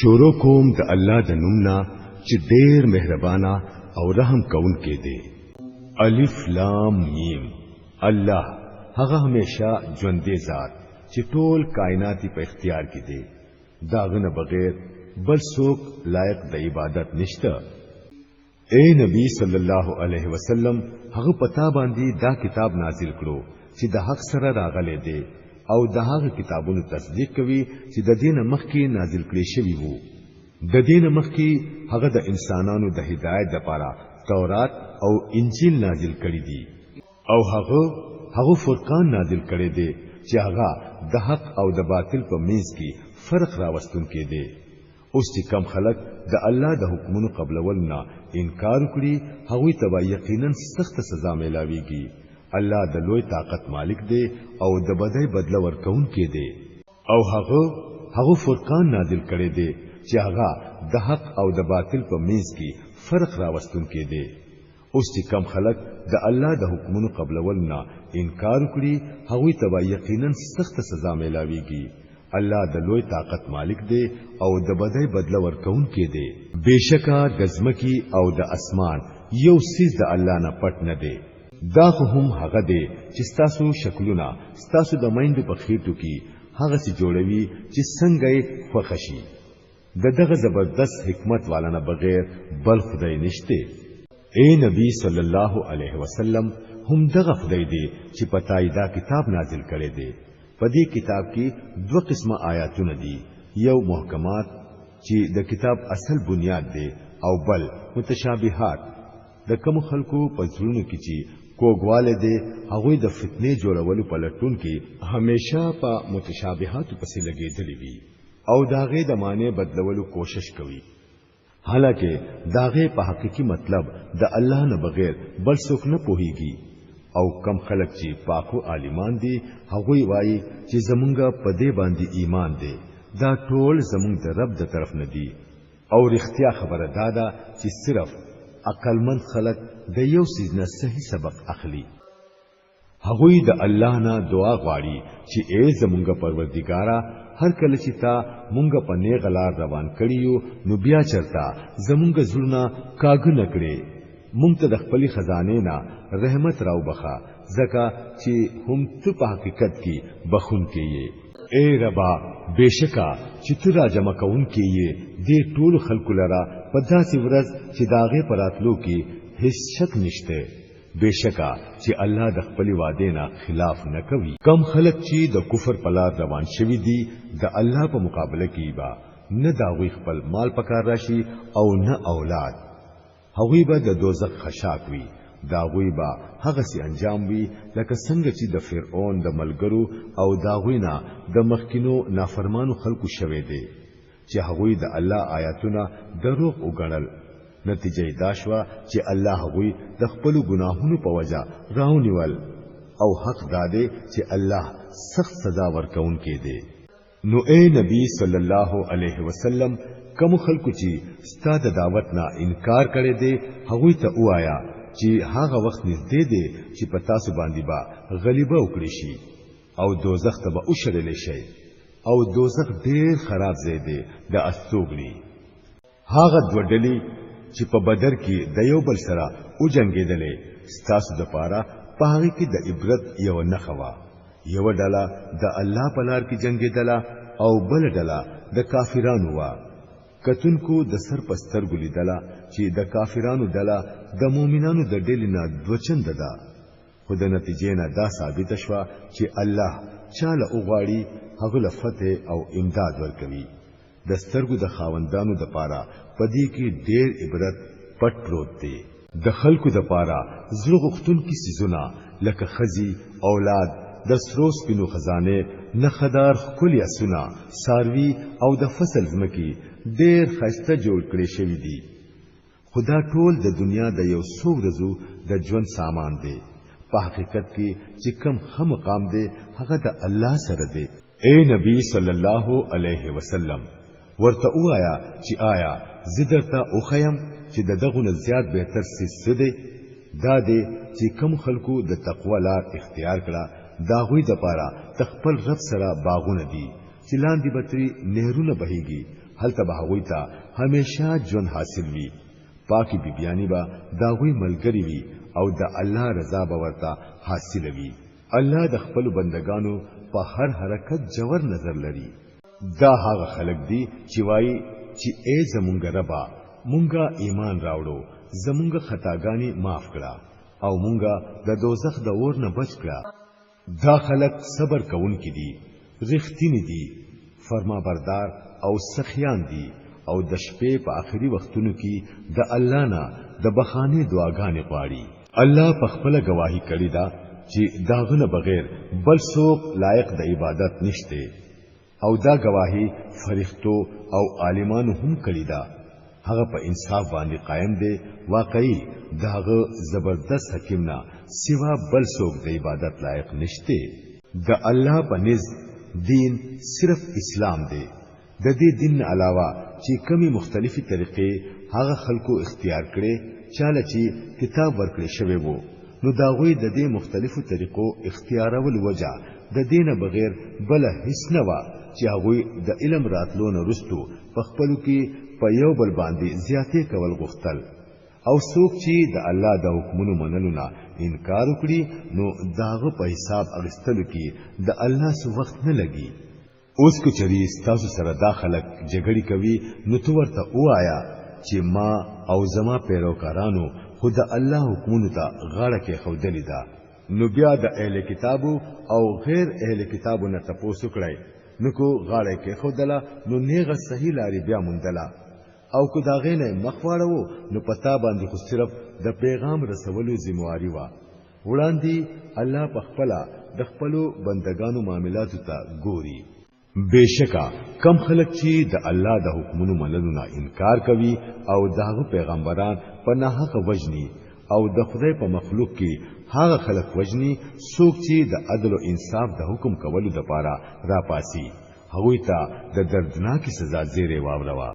شروع کوم د الله د نوم نه چې ډېر مهربانه او رحم کوونکی دی. الف لام میم. الله هغه همیشه ژوندی ذات چې ټول کائنات په اختیار کې دی، دا غنه بغیر بل څوک لایق د عبادت نشته. اے نبی صلی الله علیه وسلم، هغه پتا باندې دا کتاب نازل کړو چې د حق سره راغلی دی او د هغه کتابونو تصدیق کوي چې د دین مخکې نازل کړي شوي وو. د دین مخکې هغه د انسانانو د هدایت لپاره تورات او انجیل نازل کړی دي، او هغه فرقان نازل کړی دی چې هغه د حق او د باطل په منځ کې فرق راوستونکی دی. اوس چې کم خلک د الله د حکمونو قبلول نه انکار وکړي، هغوی ته به یقینا سخته سزا میلاویږي. الله د لوی طاقت مالک دی او د بدۍ بدله ورکوونکی دی. او هغه فرقان نازل کړی دی چې هغه د حق او د باطل په منځ کې فرق راوستونکی دی. اوس چې کم خلک د الله د حکمونو قبلول نه انکار وکړي، هغوی ته به یقینا سخته سزا میلاویږي. الله د لوی طاقت مالک دی او د بدۍ بدله ورکوونکی دی. بېشکه د ځمکې او د اسمان یو څیز د الله نه پټ نه دی. دا خو هم هغه دی چې ستاسو شکلونه ستاسو د میندو په خېټو کې هغسې جوړوي چې څنګه یې خوښه شي. د دغه زبردست حکمت والا نه بغیر بل خدای نشته. اے نبی صلی الله علیه وسلم، هم دغه خدای دی چې په تا دا کتاب نازل کړی دی. په دې کتاب کې دوه قسمه آیاتونه دي، یو محکمات چې د کتاب اصل بنیاد دی، او بل متشابهات. د کوم خلکو په زړونو کې چې کوږوالی دی، هغوی د فتنې جوړولو په لټون کې همیشه په متشابهاتو پسې لګېدلي وي او د هغې د معنی بدلولو کوشش کوي، حالانکه د هغې په حقیقي مطلب د الله نه بغیر بل څوک نه پوهیږي. او کم خلک چې پاکو عالمان دي، هغوی وایي چې زمونږ په دې باندې ایمان دی، دا ټول زمونږ د رب د طرف نه دي. او رښتیا خبره دا ده چې صرف عقلمند خلک د یو څیز نه صحیح سبق اخلي. هغوی د الله نه دعا غواړي چې ای زمونږ پروردګاره، هر کله چې تا مونږ په نیغه لار روان کړي یو، نو بیا چرته زمونږ زړونه کاږه نه کړې. مونږ ته د خپلې خزانې نه رحمت راوبخه، ځکه چې هم ته په حقیقت کې بخښونکی یې. اے ربا، بېشکه چې ته را جمع کوونکی یې دې ټولو خلکو لره په داسې ورځ چې د هغې په راتلو کې هیڅ شک نشته. بېشکه چې الله د خپلې وعدې نه خلاف نه کوي. کم خلک چې د کفر په لار روان شوي دي، د الله په مقابله کې به نه د هغوی خپل مال پکار راشي او نه اولاد. هغوی به د دوزخ خشاک وي. د هغوی به هغسې انجام وي لکه څنګه چې د فرعون د ملګرو او د هغوی نه د مخکینو نافرمانو خلکو شوی دی، چې هغوی د الله آیاتونه دروغ وګڼل. نتیجه یې دا شوه چې الله هغوی د خپلو ګناهونو په وجه راونیول، او حق دا دی چې الله سخت سزا ورکوونکی دی. نو اے نبی صلی الله علیه وسلم، کوم خلکو چې ستا د دعوت نه انکار کړی دی، هغوی ته وایا چې هغه وخت نږدې دی چې په تاسو باندې به غلیبه وکړي شي او دوزخ ته به وشړل شي، او دوزخ ډیر خراب ځای دی د استوګنې. هغه دوه ډلې چې په بدر کې د یو بل سره وجنګېدلې، ستاسو دپاره په هغې کې د عبرت یوه نښه وه. یوه ډله د الله په لار کې جنګېدله او بله ډله د کافرانو وه. کتونکو د سر په سترګو لیدله چې د کافرانو ډله د مؤمنانو د ډلې نه دوه چنده ده، خو د نتیجې نه دا ثابته شوه چې الله چاله وغواړي هغه له فتح او امداد ورکوي. د سترګو د خاوندانو د پاره په دې کې ډېر عبرت پټ پروت دی. د خلکو د پاره زړه غوښتونکي څیزونه لکه ښځې، اولاد، د سرو سپینو خزانې، نښهدار ښکلي اسونه، څاروي او د فصل ځمکې ډېر ښایسته جوړ کړی شوي دي، خو دا ټول د دنیا د یو څو ورځو د ژوند سامان دی. په حقیقت کې چې کم ښه مقام دی هغه د الله سره دی. اے نبی صلی الله علیه وسلم، ورته وایا چې آیا زه درته وښیم چې د دغو نه زیات بهتر څیز څه دی؟ دا دی چې کم خلکو د تقوا لار اختیار کړه، د هغوی دپاره د خپل رب سره باغونه دي چې لاندې به ترې نهرونه بهیږي، هلته به هغوی ته همیشه ژوند حاصل وي. پاکي بیبیانی به د هغوی ملګری وي او د الله رضا به ورته حاصله وي. الله د خپل بندگانو په هر حرکت جوور نظر لري. دا هغه خلک دي چې وایي چې ای زمونږ ربا، مونږه ایمان راوړو، زمونږ خطاګانی معاف کړه او مونږه د دوزخ د اور نه بچ کړه. دا خلک صبر کوونکي دي، رښتیني دي، فرمانبردار او سخیان دي او د شپې په آخري وختونو کې د الله نه د بخانې دعاګانې غواړي. الله په خپل گواهی کړی دا چې داغه نه بغیر بل څوک لایق د عبادت نشته، او دا گواهی فرښتو او عالمانو هم کړی ده. هغه په انصاف باندې قائم دی، واقعي داغه زبردست حکیم نه سوا بل څوک د عبادت لایق نشته. د الله په نزد دین صرف اسلام دی. د دې دین نه علاوه چې کمی مختلفې طریقې هغه خلکو اختیار کړي چاله چې کتاب ورکړی شوی وو، نو دا غوی د دې مختلفو طریقو اختیارول وجه د دینه بغیر بل هیڅ نه وه چې هغوی د علم راتلو نه وروسته په خپلو کې په یو بل باندې زیاتې کول غوښتل. او څوک چې د الله د حکمونو منلو نه انکار وکړي نو داغه په حساب اغستلو کې د الله څه وخت نه لګي. اوس که چری ستاسو سره دا خلک جګړې کوي نو ته ورته ووايه چې ما او زما پیروکارانو خو د الله حکمونو ته غاړه کېښودلې ده. نو بیا د اهل کتابو او غیر اهل کتابو نه تپوس وکړئ، نو کو غاړه کېښودله نو نیغه صحیح لارې بیا موندله، او که د هغې نه مخ واړوو نو په تا باندې خو صرف د پیغام رسولو ذمهواري وه. وړاندې الله په خپله د خپلو بندگانو معاملاتو ته ګوري. بشکا کم خلک چې د الله د حکمونو منلو نه انکار کوي او د هغه پیغمبران په ناحقه وژني او د خدای په مخلوق کې هغه خلک وژني څوک چې د عدل او انصاف د حکم کولو لپاره راپاسي، هغوی ته د دردناکې سزا زیری واوروه.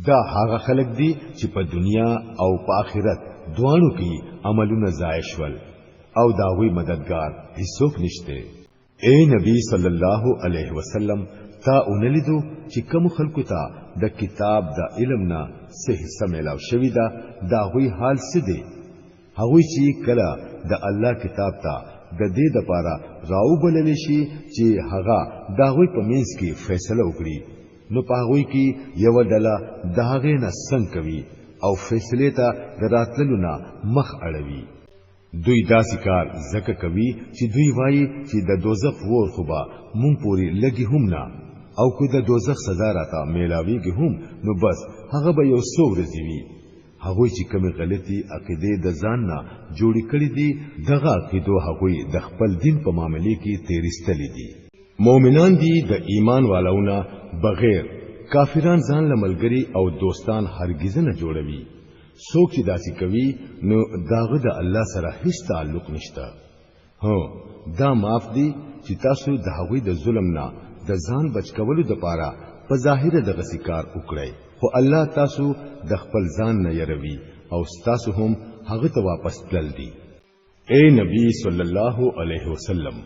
دا هغه خلک دي چې په دنیا او په آخرت دواړو کې عملونه ضایع شول او د هغوی مددګار هیڅوک نشته. اے نبی صلی الله علیه وسلم، تا اونلیدو چې کوم خلکو ته د کتاب د علم نه څه حصه میلاو شوې ده، د هغوی حال څه دی؟ هغوی چې کله د الله کتاب ته د دې دپاره راوبلل شي چې هغه د هغوی په منځ کې فیصله وکړي، نو په هغوی کې یوه ډله د هغې نه څنګ کوي او فیصلې ته د راتللو نه مخ اړوي. دوی داسې کار ځکه کوي چې دوی وایي چې د دوزخ ور خو به مونږ پورې لګي هم نه، او که د دوزخ سزا راته میلاویږي هم نو بس هغه به یو څو ورځې وي. هغوی چې کومې غلطي عقیدې د ځان نه جوړې کړې دي، دغه عقیدو هغوی د خپل دین په معاملې کې تېرېستلي دي. مؤمنان دي د ایمان والاونه بغیر کافران ځان له ملګري او دوستان هرګز نه جوړوي. څوک چې داسې کوي نو داغه د الله سره هیڅ تعلق نشته. هو، دا معاف دي چې تاسو د هغوی د ظلم نه د ځان بچ کولو د پاره په ظاهره دغسې کار وکړئ، خو الله تاسو د خپل ځان نه یروي او ستاسو هم هغه ته واپس تلل دي. اے نبی صلی الله علیه وسلم،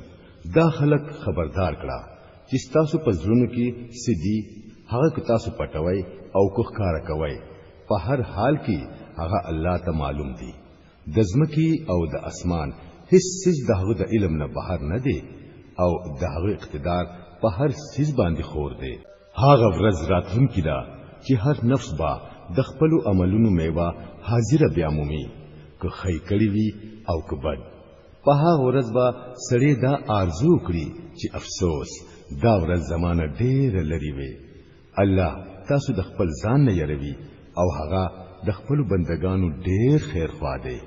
دا خلک خبردار کړه چې ستاسو په زړونو کې څه دي، هغه که تاسو پټوئ او که ښکاره کوئ، په هر حال کې هغه الله ته معلوم دي. د ځمکې او د اسمان هیڅ څیز د هغه د علم نه بهر نه دی او د هغه اقتدار په هر څیز باندې خور دی. هغه ورځ راتلونکې ده چې هر نفس به د خپلو عملونو میوه حاضره بیا مومي، که ښه کړي وي او که بد. په هغه ورځ به سړی دا آرزو کړي چې افسوس، دا ورځ زمانه ډېره لرې وي. الله تاسو د خپل ځان نه یروي او هغه د خپل بندگانو ډېر خیرخواه دی.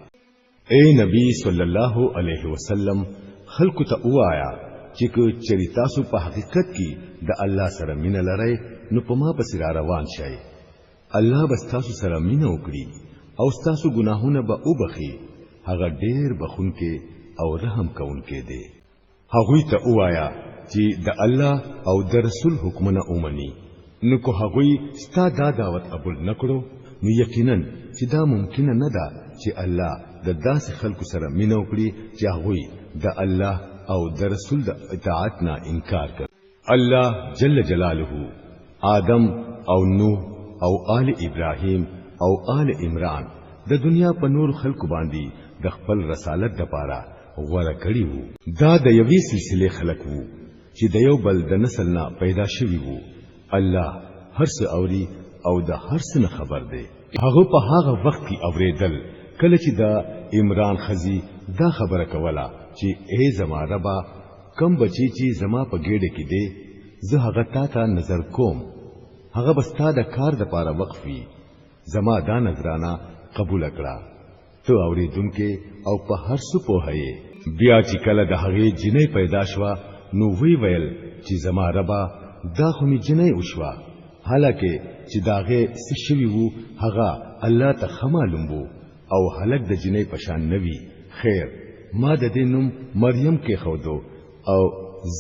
اے نبی صلی الله علیه وسلم، خلکو ته وایا چې که چری تاسو په حقیقت کې د الله سره مینه لرئ نو په ما پسې را روان شئ. الله به ستاسو سره مینه وکړي او ستاسو ګناهونه به وبخي. هغه ډېر بخونکی او رحم کوونکی دی. هغوی ته وایا چې د الله او د رسول حکمونه ومني، نو که هغوی ستا دا دعوت قبول نکړو نو یقینا چې دا ممکنه نه ده چې الله د داسې خلکو سره مینه وکړي چې هغوی د الله او د رسول د اطاعت نه انکار کوي. الله جل جلاله آدم او نوح او آل ابراهیم او آل عمران د دنیا په نور خلکو باندې د خپل رسالت د پاره غوره کړی وو. دا د یوې سلسلې خلک وو چې د یو بل د نسل نه پیدا شوي وو. الله هر څه اوري او د هر څه نه خبر دی. هغه په هغه وخت کې اوریدل کله چې د عمران خزي دا خبره کوله چې ای زما ربا، کم بچی چې زما په ګېډه کې دی زه هغه تا ته نظر کوم، هغه به ستا د کار د پاره وقف وي، زما دا نذرانه قبول کړه، ته اورېدونکی او په هر څه پوه یې. بیا چې کله د هغې جینۍ پیدا شوه نو وی ویل چې زما ربا، دا خو مې جینۍ وشوه، حالانکه چې د هغې څه شوي وو هغه الله ته ښه معلوم وو او هلک د جینۍ په شان نه وي. خیر، ما د دې نوم مریم کېښودو او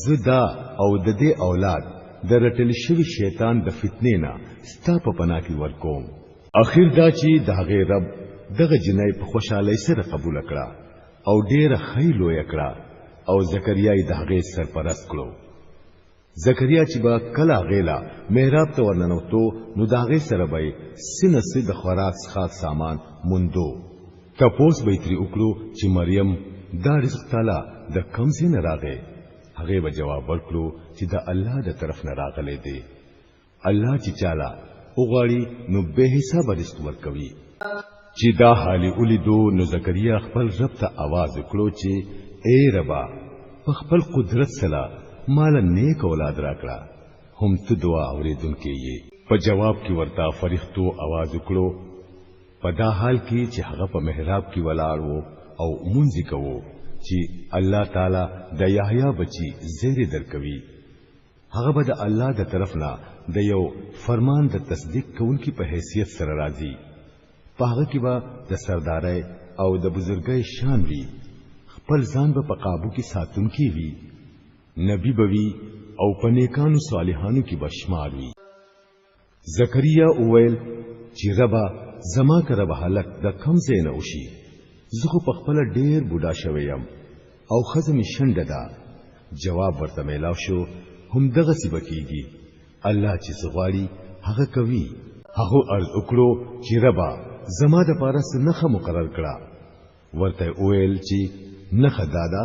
زه دا او د دې اولاد د رټل شوي شیطان د فتنې نه ستا په پناه کې ورکوم. اخر دا چې د هغې رب دغه جینۍ په خوشحالۍ سره قبوله کړه او ډېره ښه یې لویه کړه او زکریا یې د هغې سرپرست کړو. زکریا چې به کله هغې له محراب ته ورننوتو نو د هغې سره به یې څه نه څه د خوراک څښاک سامان موندو. تپوس به یې ترې وکړو چې مریم، دا رزق تاله د کوم ځای نه راغی؟ هغې به جواب ورکړو چې د الله د طرف نه راغلی دی. الله چې چاله وغواړي نو بې حسابه رزق ورکوي. چې دا حال ولیدو نو زکریا خپل رب ته आवाज وکړو چې اے ربا، په خپل قدرت سره مال نیک اولاد راکړه، هم ته دعا اوریدونکې یې. په جواب کې ورته فرښتو आवाज وکړو په دا حال کې چې هغه په محراب کې ولاړ وو او مونځ کوو چې الله تعالی د یحیی بچی زیری درکوي، هغه به د الله د طرف نه د یو فرمان د تصدیق کوونکي په حیثیت سره راځي، په هغه کې به د سردارۍ او د بزرګۍ شان وي، خپل ځان به په قابو کې ساتونکی وي، نبی به وي او په نیکانو صالحانو کې به شمار وي. زکریا وویل چې ربا، زما کره به هلک د کم ځای نه وشي؟ زه خو په خپله ډیر بوډا شوی یم او ښځه مې شنډه ده. جواب ورته میلاو شو، هم دغسې به کیږي، الله چې څه غواړي هغه کوي. هغه عرض وکړو چې ربا، زما د پاره څه نښه مقرر کړه. ورته وویل چې نښه دا ده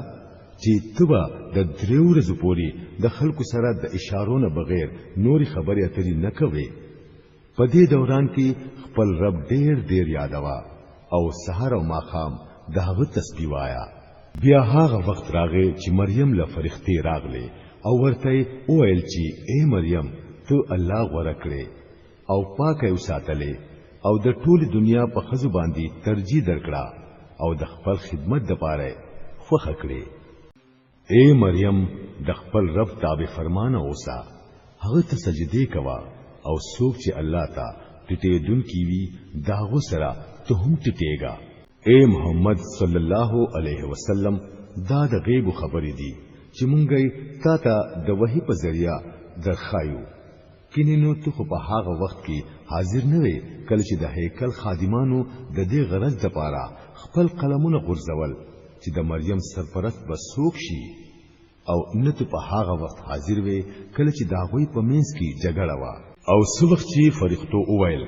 چې ته به د دریو ورځو پورې د خلکو سره د اشارو نه بغیر نورې خبرې اترې نه کوې. په دې دوران کې خپل رب ډیر ډیر یادوه او سهار او ماښام د هغه تسبیح وایه. بیا هغه وخت راغی چې مریم له فرښتې راغلې او ورته یې وویل چې ای مریم، ته الله غوره کړې او پاکه یې وساتلې او د ټولې دنیا په ښځو باندې ترجیح درکړه او د خپل خدمت دپاره یې خوښه کړې. اے مریم، د خپل رب تابع فرمانه اوسه، هغه ته سجدې کوه او څوک چې الله ته ټیټېدونکي وي د هغو سره ته هم ټیټېږه. اے محمد صلی الله علیه وسلم، دا د غیبو خبرې دي چې مونږ یې تا ته د وحی په ذریعه درښایو، کینې نو ته خو په هغه وخت کې حاضر نه وې کله چې د هیکل خادمانو د دې غرض دپاره خپل قلمونه غورځول چې د مریم سرپرست به څوک شي، او نه ته په هغه وخت حاضر وې کله چې د هغوی په منځ کې جګړه وه. او څه وخت چې فرښتو وویل،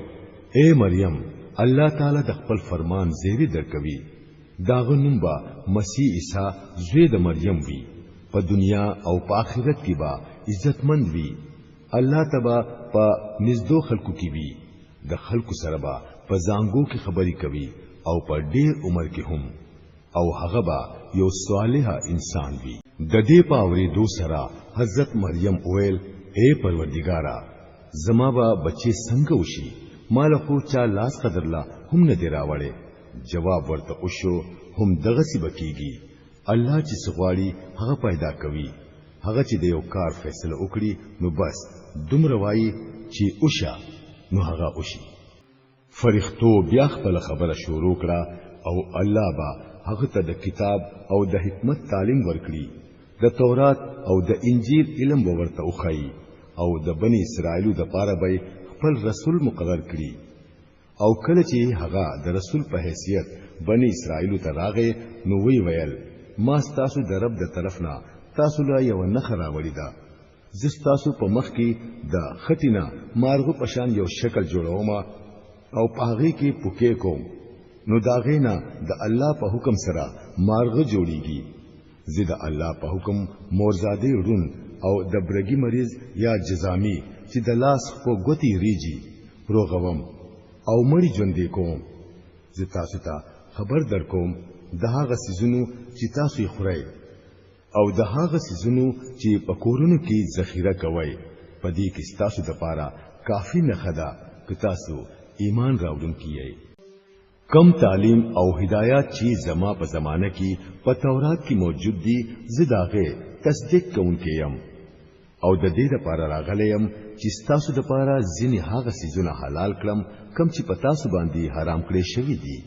ای مریم، الله تعالی د خپل فرمان زیری درکوي، د هغه نوم به مسیح عیسی زوی د مریم وي، په دنیا او په آخرت کې به عزتمند وي، الله ته به په نږدو خلکو کې وي، د خلکو سره به په زانګو کې خبرې کوي او په ډیر عمر کې هم، او هغه به یو صالح انسان وي. د دې په اورېدو سره حضرت مریم وویل، ای پروردګاره، زما به بچی څنګه وشي؟ ما له خو چا لاس قدرله هم نه دی راوړی. جواب ورته وشو، هم دغسې به کیږي، الله چې څه غواړي هغه پیدا کوي، هغه چې د یو کار فیصله وکړي نو بس دومره وایي چې وشه، نو هغه وشي. فرښتو بیا خپله خبره شروع کړه، او الله به هغه ته د کتاب او د حکمت تعلیم ورکړي، د تورات او د انجیل علم به ورته وښایي او د بني اسرائیلو دپاره به خپل رسول مقرر کړي. او کله چې هغه د رسول په حیثیت بني اسرائیلو ته راغی نو وی ویل، ما ستاسو د رب د طرف نه تاسو له یوه نښه راوړې ده. زه ستاسو په مخ کې د خټې نه مارغه په شان یو شکل جوړوم او په هغې کې پوکې کوم، نو د هغې نه د الله په حکم سره مارغه جوړیږي. زه د الله په حکم مورزادې ړوند او د برګي مریض یا جزامي چې د لاس خپو ګوتې ریږي روغوم او مړي ژوندی کوم. زه تاسو ته خبر درکوم د هغه څیزونو چې تاسو یې خورئ او د هغه څیزونو چې په کورونو کې ذخیره کوئ، په دې کې ستاسو دپاره کافي نښه ده که تاسو ایمان راوړونکي یئ. کم تعلیم او هدایات چې زما په زمانه کې په تورات کې موجود دي، زه د هغې تصدیق کوونکی یم او د دې لپاره راغلی یم چې ستاسو دپاره ځینې هغه څیزونه حلال کړم کم چې په تاسو باندې حرام کړی شوي دي.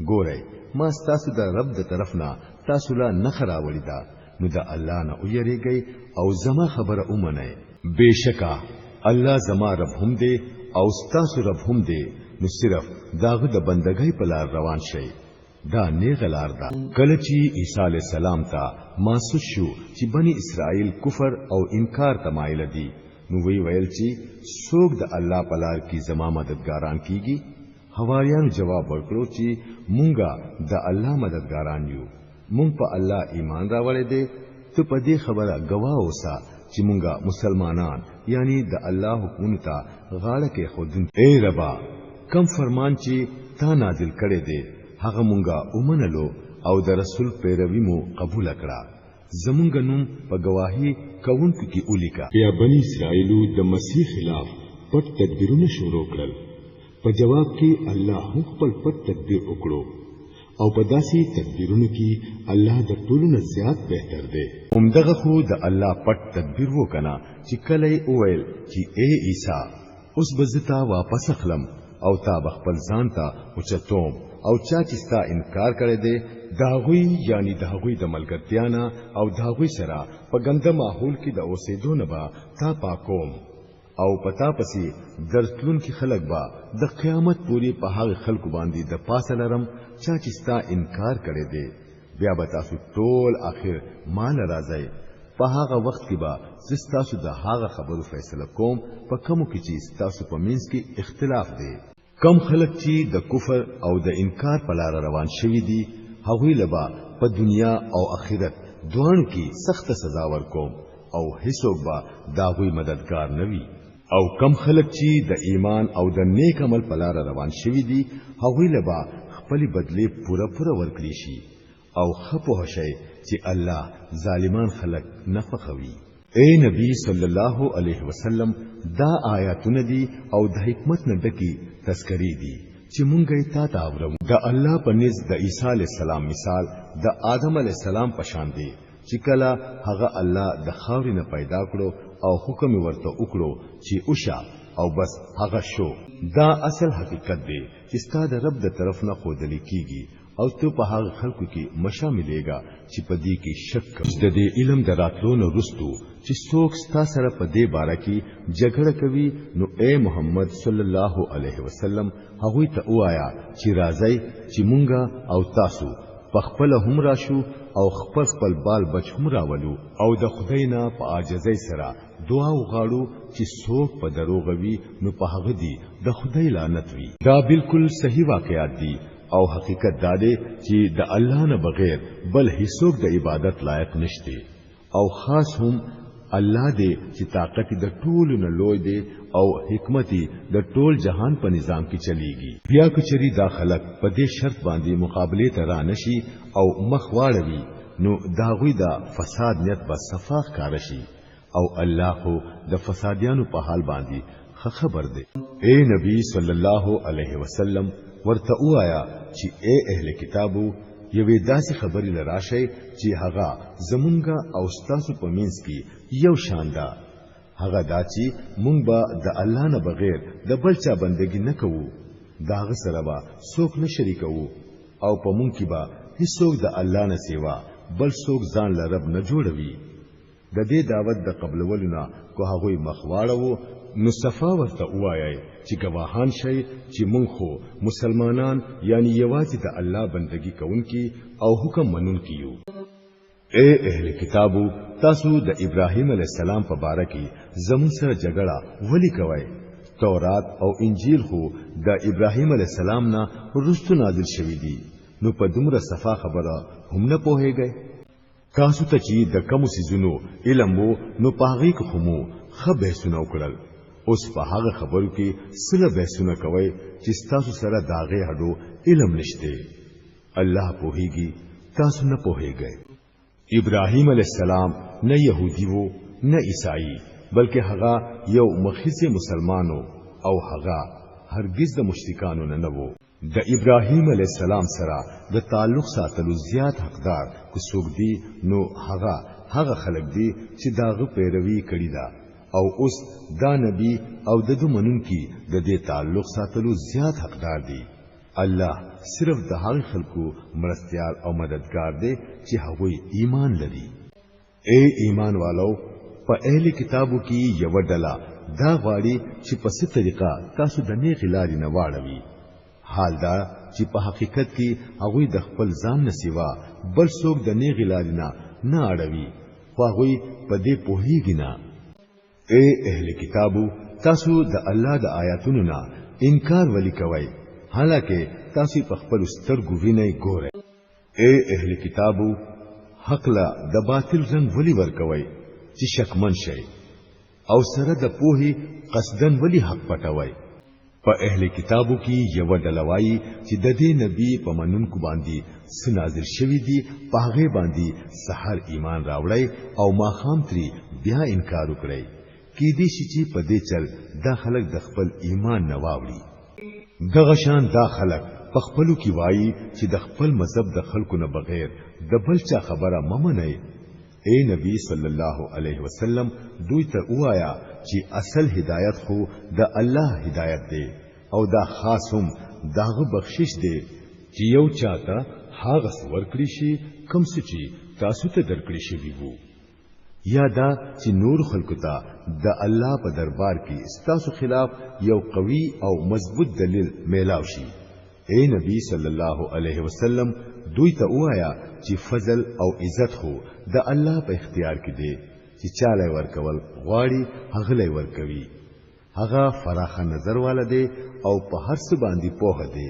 ګورئ، ما ستاسو د رب د طرف نه تاسو له نښه راوړې ده، نو د الله نه ویریږئ او زما خبره ومنئ. بېشکه الله زما رب هم دی او ستاسو رب هم دی، نو صرف داغه د بندګۍ په لار روان شئ، دا نیغه لار ده. کله چې عیسی علیه السلام ته محسوس شو چې بني اسرائیل کفر او انکار ته مایل دي، نو وی ویل چې څوک د الله په لار کې زما مددګاران کیږي؟ حواریانو جواب ورکړو چې مونږه د الله مددګاران یو، مونږ په الله ایمان راوړی دی، ته په دې خبره ګواه اوسه چې مونږه مسلمانان یعنی د الله حکمونو ته غاړه کېښودونکي. ای ربه، کم فرمان چې تا نازل کړی دی هغه مونږه ومنلو او د رسول پیروي مو قبوله کړه، زمونږ نوم په ګواهي کوونکو کې ولیکه. بیا بنی اسرائیلو د مسیح خلاف پټ تدبیرونه شروع کړل. په جواب کې الله هم خپل پټ تدبیر وکړو او په داسې تدبیرونو کې الله د ټولو نه زیات بهتر دی. همدغه خو د الله پټ تدبیر وو کنه چې کله یې وویل چې ای عیسی، اوس به زه تا واپس اخلم او تا به خپل ځان ته اوچتوم، او چا چې ستا انکار کړی دی د هغوی یعنی د هغوی د ملګرتیا نه او د هغوی سره په ګنده ماحول کې د اوسېدو نه به تا پاکوم، او په تا پسې درتلونکي خلک به د قیامت پورې په هغه خلکو باندې د پاسه لرم چا چې ستا انکار کړی دی. بیا به تاسو ټول آخر ما له راځئ، په هغه وخت کې به زه ستاسو د هغه خبرو فیصله کوم په کومو کې چې ستاسو په منځ کې اختلاف دی. کم خلک چې د کفر او د انکار په لار روان شوي دي، هغوی له به په دنیا او آخرت دواړو کې سخته سزا ورکوم او هیڅوک به د هغوی مددګار نه وي. او کم خلک چې د ایمان او د نیک عمل په لار روان شوي دي، هغوی له به خپلې بدلې پوره پوره ورکړي شي، او ښه پوه شئ چې الله ظالمان خلک نه خوښوي. اے نبی صلی الله علیه وسلم، دا آیاتونه دي او د حکمت نه ډکې تذکرې دي چې مونږ یې تا ته اورو. د الله په نزد د عیسی علیه السلام مثال د آدم علیه السلام په شان دی چې کله هغه الله د خاورې نه پیدا کړو او حکم یې ورته وکړو چې وشه، او بس هغه شو. دا اصل حقیقت دی چې ستا د رب د طرف نه ښودلی کیږي، او ته په هغه خلکو کې مشاملېږه چې په دې کې شک کوي. د دې علم د راتلو نه وروستو چې څوک ستا سره په دې باره کې جګړه کوي، نو اے محمد صلی الله علیه وسلم هغوی ته ووایه چې راځئ چې مونږه او تاسو په خپله هم راشو او خپل خپل بال بچ هم راولو، او د خدای نه په عاجزۍ سره دعا وغواړو چې څوک په دروغ وي نو په هغه دي د خدای لعنت وي. دا بالکل صحیح واقعات دي، او حقیقت دا دی چې د الله نه بغیر بل هیڅوک د عبادت لایق نشته، او خاص هم الله دی چې طاقت د ټولو نه لوی دی او حکمت د ټول جهان په نظام کې چلیږي. بیا که چېرې دا خلک په دې شرط باندې مقابلې ته را نشي او مخ واړوي، نو د هغوی د فساد نیت به صفا ښکاره شي، او الله خو د فسادیانو په حال باندې ښه خبر دی. اے نبی صلی الله علیه وسلم، ورته ووایه چې اے اهل کتابو، یوې داسې خبرې له راشئ چې هغه زمونږ او ستاسو په منځ کې یو شان ده، هغه دا چې مونږ به د الله نه بغیر د بل چا بندګي نه کوو، د هغه سره به څوک نه شریکوو، او په مونږ کې به هیڅوک د الله نه سیوا بل څوک ځان له رب نه جوړوي. د دې دعوت د قبلولو نه که هغوی مخ واړوو، نو صفا ورته ووایئ چې ګواهان شئ چې مونږ خو مسلمانان یعنی یوازې د الله بندگی کوونکي او حکم منونکي یو. اے اهل کتابو، تاسو د ابراهیم علی السلام په باره کې زمون سره جګړه ولي کوئ؟ تورات او انجیل خو د ابراهیم علی السلام نه وروسته نازل شوی دي، نو په دومره صفا خبره هم نه پوهیږئ؟ تاسو ته چې د کمو سیزونو علم وو نو په هغې کې خو مو ښه بحثونه وکړل، اوس په هغه خبرو کې سله بحثونه کوئ چې ستاسو سره د هغې هډو علم نشته. الله پوهیږي، تاسو نه پوهیږئ. ابراهیم علیه السلام نه يهودي وو نه عیسائی، بلکې هغه یو مخیز مسلمانو او هغه هرگز د مشرکانو نه نه وو. د ابراهیم علیه السلام سره د تعلق ساتلو زیات حقدار که څوک دي نو هغه هغه خلک دي چې داغه پیروي کړي ده، او اوس دا نبی او د دو منونکي د دې تعلق ساتلو زیات حقدار دي. الله صرف د هغه خلکو مرستیال او مددگار دی چې هغوی ایمان لري. اے ایمان والو، په اهل کتابو کې یو ډله دا غواړي چې په څه طریقه تاسو د نیغې لارې نه واړوي، حال دا چې په حقیقت کې هغوی د خپل ځان نه سیوا بل څوک د نیغې لارې نه نه اړوي، خو هغوی په دې پوهیږي نه. اے اهل کتابو، تاسو د الله د آیاتونو نه انکار ولي کوئ، حالانکه تاسو په خپل سترګو وینئ ګورئ؟ اے اهل کتابو، حق له د باطل رنګ ولي ورکوئ چې شکمن شئ، او سره د پوهې قصدن ولي حق پټوئ؟ په اهل کتابو کې یو ډله وایي چې د دې نبی په منونکو باندې څه نازل شوي دي په هغې باندې سحر ایمان راوړی او ماښام ترې بیا انکار وکړئ. کیدی شي چې په دې چل دا خلک د خپل ایمان نه واوړي. دغه شان دا خلک په خپلو کې وایي چې د خپل مذهب د خلکو نه بغیر د بل چا خبره مه منئ. اے نبی صلی الله علیه وسلم، دوی ته وایا چې اصل هدایت خو د الله هدایت دی، او دا خاص هم داغه بخشش دی چې یو چاته هغه څه ورکړي شي کوم څه چې تاسو ته درکړي شوي وو، یا دا چې نور خلکو ته د الله په دربار کې ستاسو خلاف یو قوي او مضبوط دلیل میلاو شي. اے نبی صلی الله علیه وسلم، دوی ته وایا چې فضل او عزت خو د الله په اختیار کې دی، چې چاله ورکول غواړي هغه لې ورکوي. هغه فراخه نظر والا دی او په هر څه باندې پوهه دی.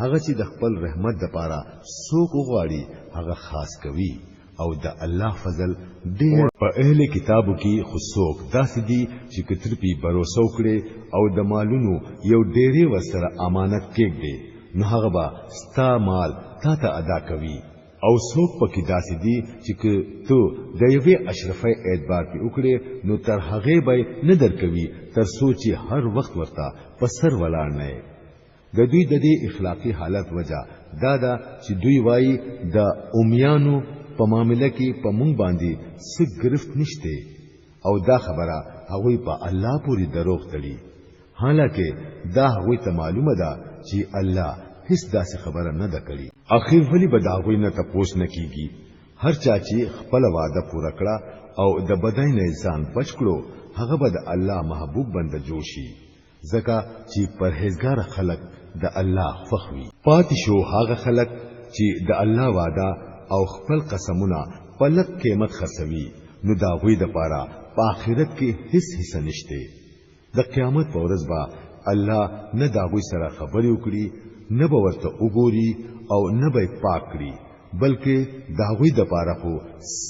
هغه چې د خپل رحمت د پاره څوک وغواړي هغه خاص کوي، او د الله فضل ډېر. په اهل کتابو کې خو څوک داسې دي چې کترپی باور وکړي او د مالونو یو ډېری ورسره امانت کېږدي، نو هغه به ستا مال تا ته ادا کوي. او څوک پکې داسې دي چې که ته د یوې اشرفۍ اعتبار پې وکړې نو تر هغې به نه درکوي تر څو چې هر وخت ورته په سر ولاړ نه یې. د دوی د دې اخلاقی حالت وجه دا ده چې دوی وایي د امیانو په معامله کې په مونږ باندې څه گرفت نشته، او دا خبره هغوی په الله پورې دروغ تړي، حالانکه دا هغوی ته معلومه ده چې الله هیڅ داسې خبره نه ده کړې. اخر ولی به د هغوی نه تپوس نه کیږي؟ هر چا چې خپل وعده پوره کړه او د بدۍ نه ځان بچ کړو، هغه به د الله محبوب بنده جوړ شي، ځکه چې پرهیزګار خلک د الله خوښ وي. پاتې شو هغه خلک چې د الله وعده او خپل قسمونه په لږ قیمت خرڅوي، نو د هغوی دپاره په آخرت کې هیڅ حصه نشته. د قیامت په ورځ به الله نه د هغوی سره خبرې وکړي، نه به ورته وګوري او نه به یې پاک کړي، بلکې د هغوی دپاره خو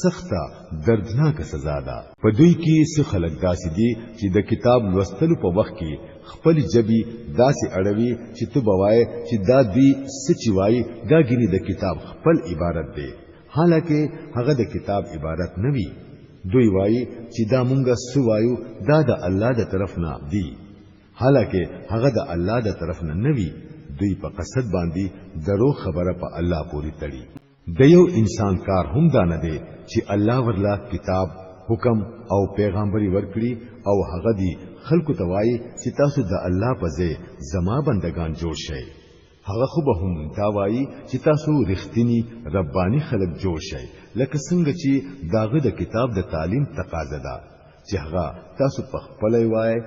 سخته دردناکه سزا ده. په دوی کې څه خلک داسې دي چې د کتاب لوستلو په وخت کې خپل جبي داسې اړوي چې ته به وایې چې دا دوی څه چې وایي دا ګینې د کتاب خپل عبارت دی، حالانکه هغه د کتاب عبارت نه وي. دوی وایي چې دا مونږه څه وایو دا د الله د طرف نه دی، حالانکه هغه د الله د طرف نه نه وي. دوی په قصد باندې درو خبره په الله پوری تړي. د یو انسان کار هم دا نه دی چې الله ورله کتاب، حکم او پیغامبري ورکړي او هغه دی خلکو ته وایي چې تاسو د الله په ځای زما بندگان جوړ شئ. هغه خو به هم دا وایي چې تاسو رښتیني رباني خلک جوړ شئ، لکه څنګه چې داغه د کتاب د تعلیم تقاضا ده چې هغه تاسو په خپله وایي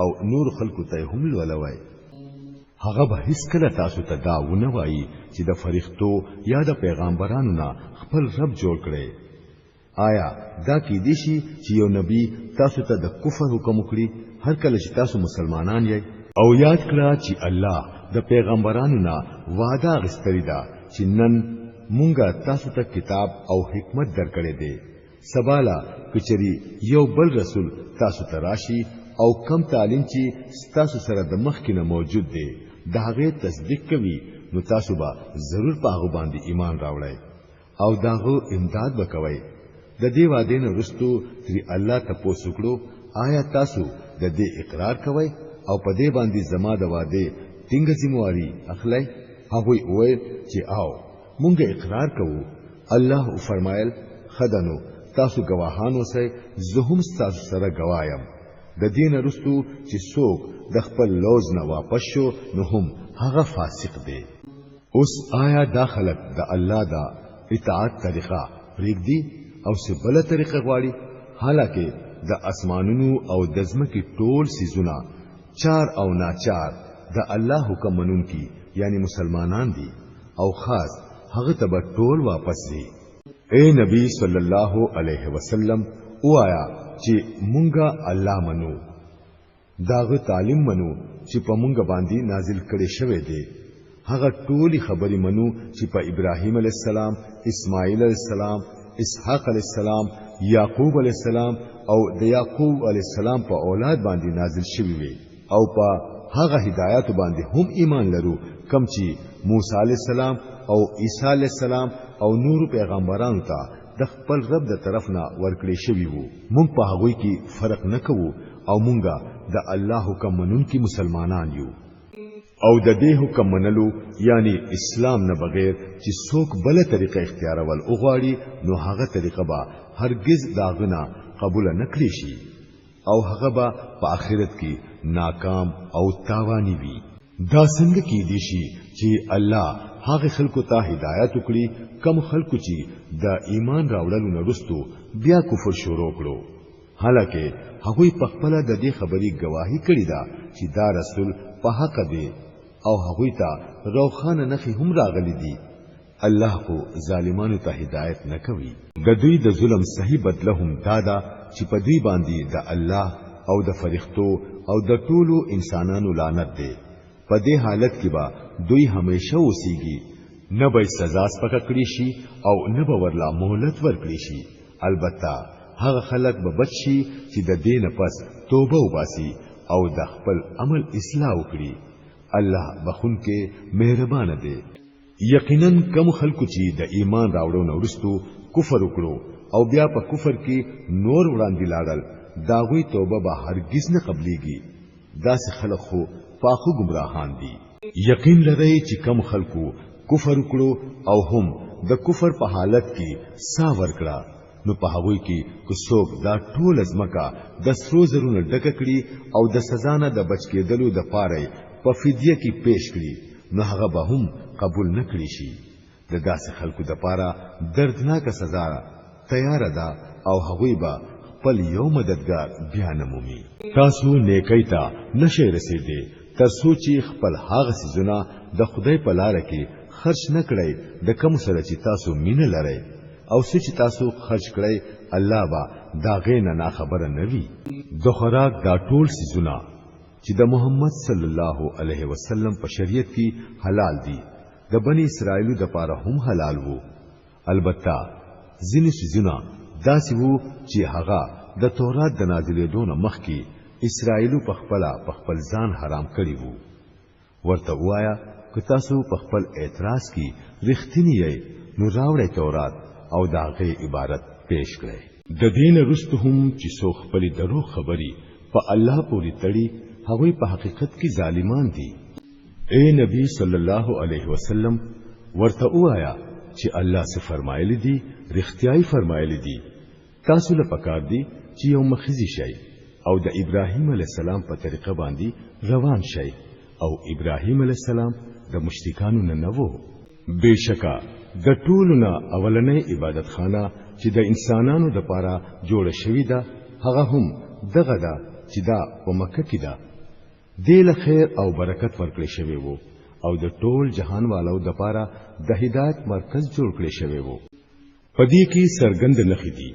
او نور خلکو ته هم لولوي. هغه به هیڅ کله تاسو ته دا ونه وایي چې د فرښتو یا د پیغامبرانو نه خپل رب جوړ کړئ. آیا دا کیدی شي چې یو نبی تاسو ته د کفر حکم وکړي هر کله چې تاسو مسلمانان یئ؟ او یاد کړه چې الله د پیغمبرانو نه وعده اخیستلې ده چې نن مونږه تاسو ته کتاب او حکمت درکړی دی، سباله کچری یو بل رسول تاسو ته راشي او کم تعلیم چې تاسو سره د مخکې نه موجود دی د هغې تصدیق کوي، نو تاسو به ضرور په هغه باندې ایمان راوړئ او داغه امداد وکوي. د دې وعدې نه وروسته تری الله تپوس وکړو، آیا تاسو د دې اقرار کوئ او په دې باندې زما د وعدې ټینګه ذمہواری اخلئ؟ هغوی وویل چې آو، مونږ اقرار کوو. الله وفرمایل، خدنو تاسو گواهان اوسئ، زه هم ستاسو سره گواه یم. د دې نه وروسته چې څوک د خپل لوز نه واپس شو نو هم هغه فاسق دی. اوس آیا دا خلک د الله دا اطاعت طریقه پرېږدي او څه بله طریقه غواړي؟ حالانکه د اسمانونو او د ځمکې ټول څیزونه چار او ناچار د الله حکم منونکي یعنی مسلمانان دي او خاص هغه ته به ټول واپس ځي. اے نبی صلی الله علیه وسلم، وایا چې مونږه الله منو، داغه تعلیم منو چې په مونږ باندې نازل کړي شوی دی، هغه ټولي خبرې منو چې په ابراهیم علی السلام، اسماعیل علی السلام، اسحاق علی السلام، یعقوب علی السلام او د یعقوب علی السلام په اولاد باندې نازل شوی وي، او په هغه هدایت باندې هم ایمان لرو کم چې موسی علی السلام او عیسی علی السلام او نور پیغمبرانو ته د خپل رب د طرف نه ورکړې شوی وو. مونږ په هغوی کې فرق نه کوو او مونږه د الله حکم منونکي مسلمانان یو. او د دې حکم منلو یعنی اسلام نه بغیر چې څوک بله طریقه اختیارول وغواړي نو هغه طریقه به هرگز داغه نه قبول نه کړی شي او هغه به په آخرت کې ناکام او تاوانی وي. دا څنګه کیدی شي چې الله هغه خلکو ته هدایت وکړي کم خلکو چې د ایمان راوړلو نه وروسته بیا کفر شروع کړو، حالانکه هغوی په خپله د دې خبرې ګواهي کړې ده چې دا رسول په حق دی او هغوی ته روښانه نښې هم راغلي دي. الله خو ظالمانو ته هدایت نه کوي. د دوی د ظلم صحیح بدله هم دا ده چې په دوی باندې د الله او د فرښتو او د ټولو انسانانو لعنت دی. په دې حالت کې به دوی همیشه اوسیږي، نه به سزا سپکه کړی شي او نه به ورلا مهلت ورکړي شي. البته هغه خلک به بچ شي چې د دې نه پس توبه وباسي او د خپل عمل اصلاح وکړي. الله بخونکې مهربان دی. یقینا کم خلکو چې د ایمان راوړو نه وروسته کفر وکړو او بیا په کفر کې نور وړاندې لاړل، دا غوی توبه به هرگز نه قبليږي. داسې خلک خو پاخو ګمراهان دي. یقین لرئ چې کم خلکو کفر وکړو او هم د کفر په حالت کې سا ورکړه، نو په هغوی کې که څوک دا ټوله ځمکه د سرو زرو نه ډکه کړي او د سزا نه د بچ کېدلو دپاره یې په فدیه کې پیش کړي، نو هغه به هم قبول نه کړي شي. د داسې خلکو دپاره دردناکه سزا تیاره ده او هغوی به خپل یو مددګار بیا نه مومي. تاسو نیکۍ ته نشئ رسېدی تر څو چې خپل هغه څیزونه د خدای په لاره کې خرچ نه کړئ د کوم سره چې تاسو مینه لرئ، او څه چې تاسو خرچ کړئ الله به دا غې نه ناخبره نه وي. د خوراک دا ټول څیزونه چې د محمد صلی الله علیه وسلم په شریعت کې حلال دي، د بنی اسرائیلو د پاره هم حلال وو. البته ځینې څیزونه داسې وو چې هغه د تورات د نازلېدو نه مخکې اسرائیلو په خپله په خپل ځان حرام کړي وو. ورته ووایه که تاسو په خپل اعتراض کې رښتیني یئ نو راوړئ تورات او د هغې عبارت پیش کړئ. د دې نه وروسته هم چې څوک خپلې دروغ خبرې په الله پورې تړي، هغوی په حقیقت کې ظالمان دي. اے نبی صلی الله علیه وسلم، ورته وایا چې الله څه فرمایلی دي، رښتیاي فرمایلی دي. تاسو له پکار دي چې یو مخیزي شئ او د ابراهیم علی السلام په طریقه باندې روان شئ، او ابراهیم علی السلام د مشرکانو نه نه وو. بشکا د ټولو نه اولنۍ عبادت خانه چې د انسانانو د پاره جوړه شوې ده، هغه هم دغه ده چې دا په مکه کې ده. دې له خیر او برکت ورکړی شوی وو او د ټول جهان والو د پاره د هدایت مرکز جوړ کړی شوی وو. په دې کې څرګند نښې دي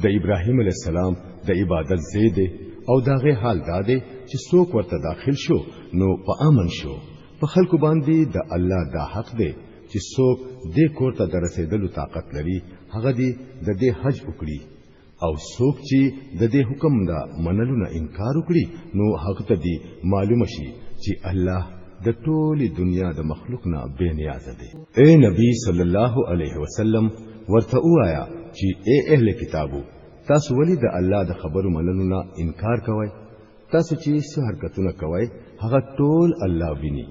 د ابراهیم علی السلام د عبادت ځای دی او داغه حال دا دی چې څوک ورته داخل شو نو په امن شو. په خلکو باندې د الله دا حق دی چې څوک دې کور ته د رسیدلو طاقت لري هغه دې د دې حج وکړي، او څوک چې د دې حکم د منلو نه انکار وکړي نو هغه ته دې معلومه شي چې الله د ټولې دنیا د مخلوق نه بې نیازه دی. اے نبی صلی الله علیه وسلم ورته وایا چې اے اهل کتابو، تاسو ولی د الله د خبرو منلو نه انکار کوئ؟ تاسو چې څه حرکتونه کوئ هغه ټول الله ویني.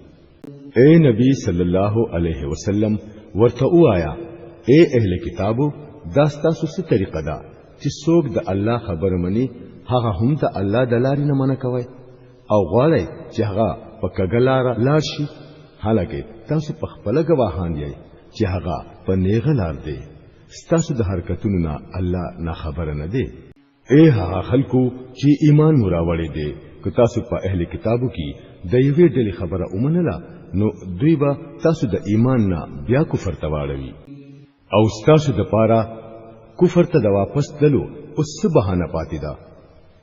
اے نبی صلی الله علیه وسلم ورته وایا اے اهل کتابو، دا ستاسو څه طریقه ده چې څوک د الله خبره مني هغه هم د الله د لارې نه منع کوئ او غواړئ چې هغه په کږه لاره لاړ شي، حالانکه تاسو په خپله ګواهان یئ چې هغه په نیغه لار دی. ستاسو د حرکتونو نه الله ناخبره نه دی. اے هغه خلکو چې ایمان مو راوړی دی، که تاسو په اهل کتابو کې د یوې ډلې خبره ومنله نو دوی به تاسو د ایمان نه بیا کفر ته واړوي، او ستاسو د پاره کفر ته د واپس تللو اوس څه بهانه پاتې ده؟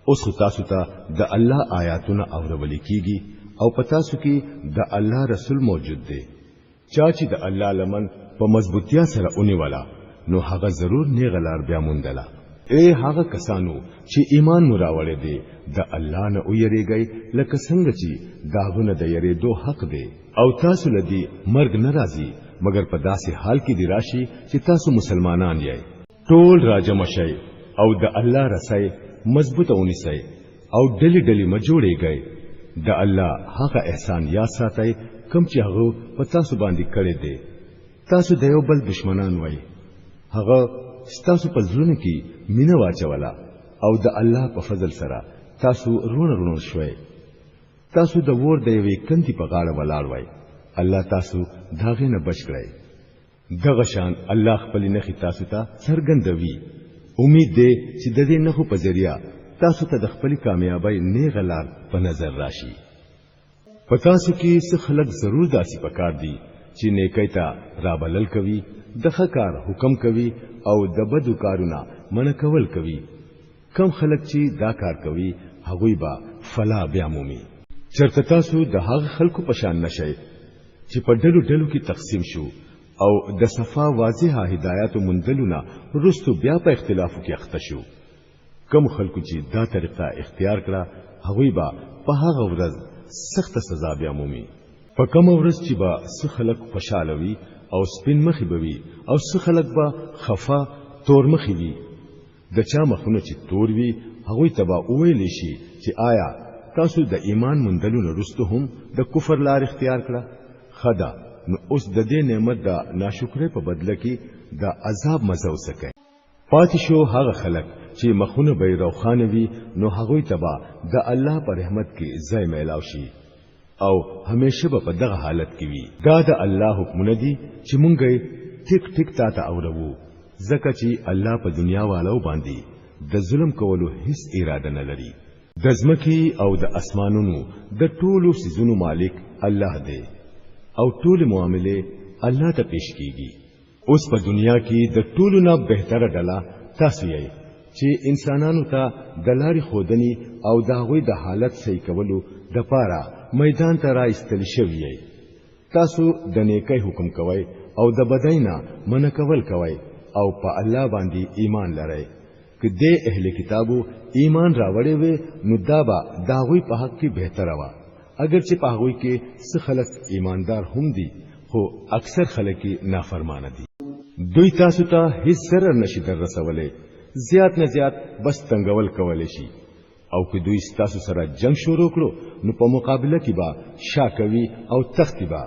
اوس خو تاسو ته د الله آیاتونه اورول کیږي او په تاسو کې د الله رسول موجود دی. چا چې د الله لمن په مضبوطیا سره ونیوله نو هغه ضرور نیغه لار بیا موندله. اے هغه کسانو چې ایمان مو راوړی دی، د الله نه ویریږئ لکه څنګه چې د هغه نه د یریدو حق دی، او تاسو له دې مرګ نه راځي مګر په داسې حال کې دی راشي چې تاسو مسلمانان یئ. ټول راجمع شئ او د الله رسۍ مضبوطه ونیسئ او ډلې ډلې مه جوړېږئ. د الله هغه احسان یاد ساتئ کوم چې هغه په تاسو باندې کړی دی. تاسو د یو بل دشمنان وئ، هغه ستاسو په زړونو کې مینه واچوله او د الله په فضل سره تاسو رونه رونه شوئ. تاسو د ور د یوې کندې په غاړه ولاړ وئ، الله تاسو د هغې نه بچ کړئ. دغه شان الله خپل نښې تاسو ته څرګندوي. امید دی چې د دې نښو په ذریعه تاسو ته د خپل کامیابۍ نیغه لار په نظر راشي. په تاسو کې څه خلک ضرور داسې پکار دي چې نیکۍ ته رابلل کوي، د ښه کار حکم کوي او د بدو کارونه منع کول کوي. کم خلک چې دا کار کوي هغوی به فلا بیا مومي. چرته تاسو د هغه خلکو په شان نشئ چې په ډلو ډلو کې تقسیم شو او د صفا واضحه هدایاتو موندلو نه وروسته بیا په اختلافو کې اخته شو. کم خلکو چې دا طریقه اختیار کړه هغوی به په هغه ورځ سخته سزا بیا مومي. په کومه ورځ چې به څه خلک خوشاله وي او سپین مخي به وي او څه خلک به خفه تور مخي وي. د چا مخونه چې تور وي هغوی ته به وویل شي چې آیا تاسو د ایمان موندلو نه وروسته هم د کفر لار اختیار کړه؟ ښه ده، نو اوس د دې نعمت د ناشکرۍ په بدله کې د عذاب مزه وڅکئ. پاتې شو هغه خلک چې مخونه به یې روښانه وي نو هغوی ته به د الله په رحمت کې ځای میلاو شي او همیشه به په دغه حالت کې وي. دا د الله حکمونه دي چې مونږ یې ټیک ټیک تا ته اوروو، ځکه چې الله په دنیا والو باندې د ظلم کولو هیڅ اراده نه لري. د ځمکې او د اسمانونو د ټولو سیزونو مالک الله دی او ټولې معاملې الله ته پیش کیږي. اوس په دنیا کې د ټولو نه بهتره ډله تاسو یئ چې انسانانو ته د لارې ښودنې او د هغوی د حالت صحیح کولو دپاره میدان ته را ایستل شوي یئ. تاسو د نیکۍ حکم کوئ او د بدۍ نه منع کول کوئ او په الله باندې ایمان لرئ. که دې اهل کتابو ایمان راوړی وي نو دا به د هغوی په حق کې بهتره وه، اګر چې په هغوی کې څه خلک ایماندار هم دي خو اکثر خلک یې نافرمانه دي. دوی تاسو ته هیڅ ضرر نشي در رسولی، زیات نه زیات بس تنګول کولی شي، او که دوی ستاسو سره جنگ شروع کړو نو په مقابله کې به شا کوي او تختی به،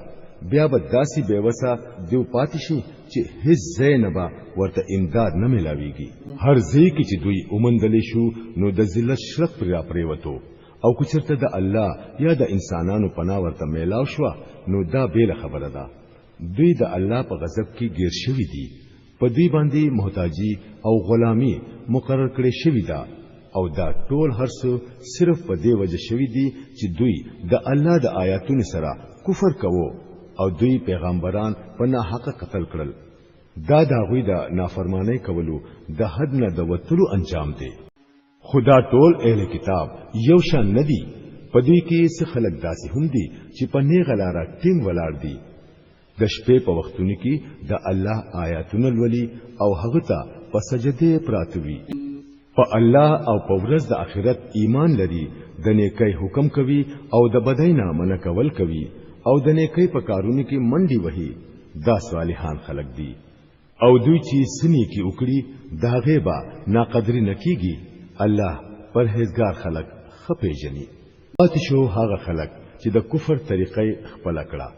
بیا به داسې بېوسه دیو پاتې شي چې هیڅ ځای نه به ورته امداد نه ملاویږي. هر ځای کې چې دوی ومندلی شو نو د ذلت شرق پرې راپرېوتو، او که چېرته د الله یا د انسانانو پناه ورته میلاو شوه نو دا بېله خبره ده. دوی د الله په غضب کې ګیر شوي دي، په دوی باندې محتاجي او غلامی مقرر کړې شوې ده، او دا ټول هر څه صرف په دې وجه شوي دي چې دوی د الله د آیاتونو سره کفر کوو او دوی پیغمبران په ناحقه قتل کړل. دا د هغوی د نافرمانۍ کولو د حد نه د وتلو انجام دی. خو دا ټول اهل کتاب یو شان نه دي، په دوی کې څه خلک داسې هم دي چې په نیغه لاره ټینګ ولاړ دي، د شپې په وختونو کې د الله آیاتونه لولي او هغه ته په سجدې پراته وي. په الله او په ورځ د آخرت ایمان لري، د نیکۍ حکم کوي او د بدۍ نه منع کول کوي او د نیکۍ په کارونو کې منډي وهي. دا صالحان خلک دي او دوی چې څه نیکي وکړي د هغې به ناقدري نه کیږي. الله پرهیزګار خلک ښه پیژني. پاتې شو هغه خلک چې د کفر طریقه یې خپله کړه،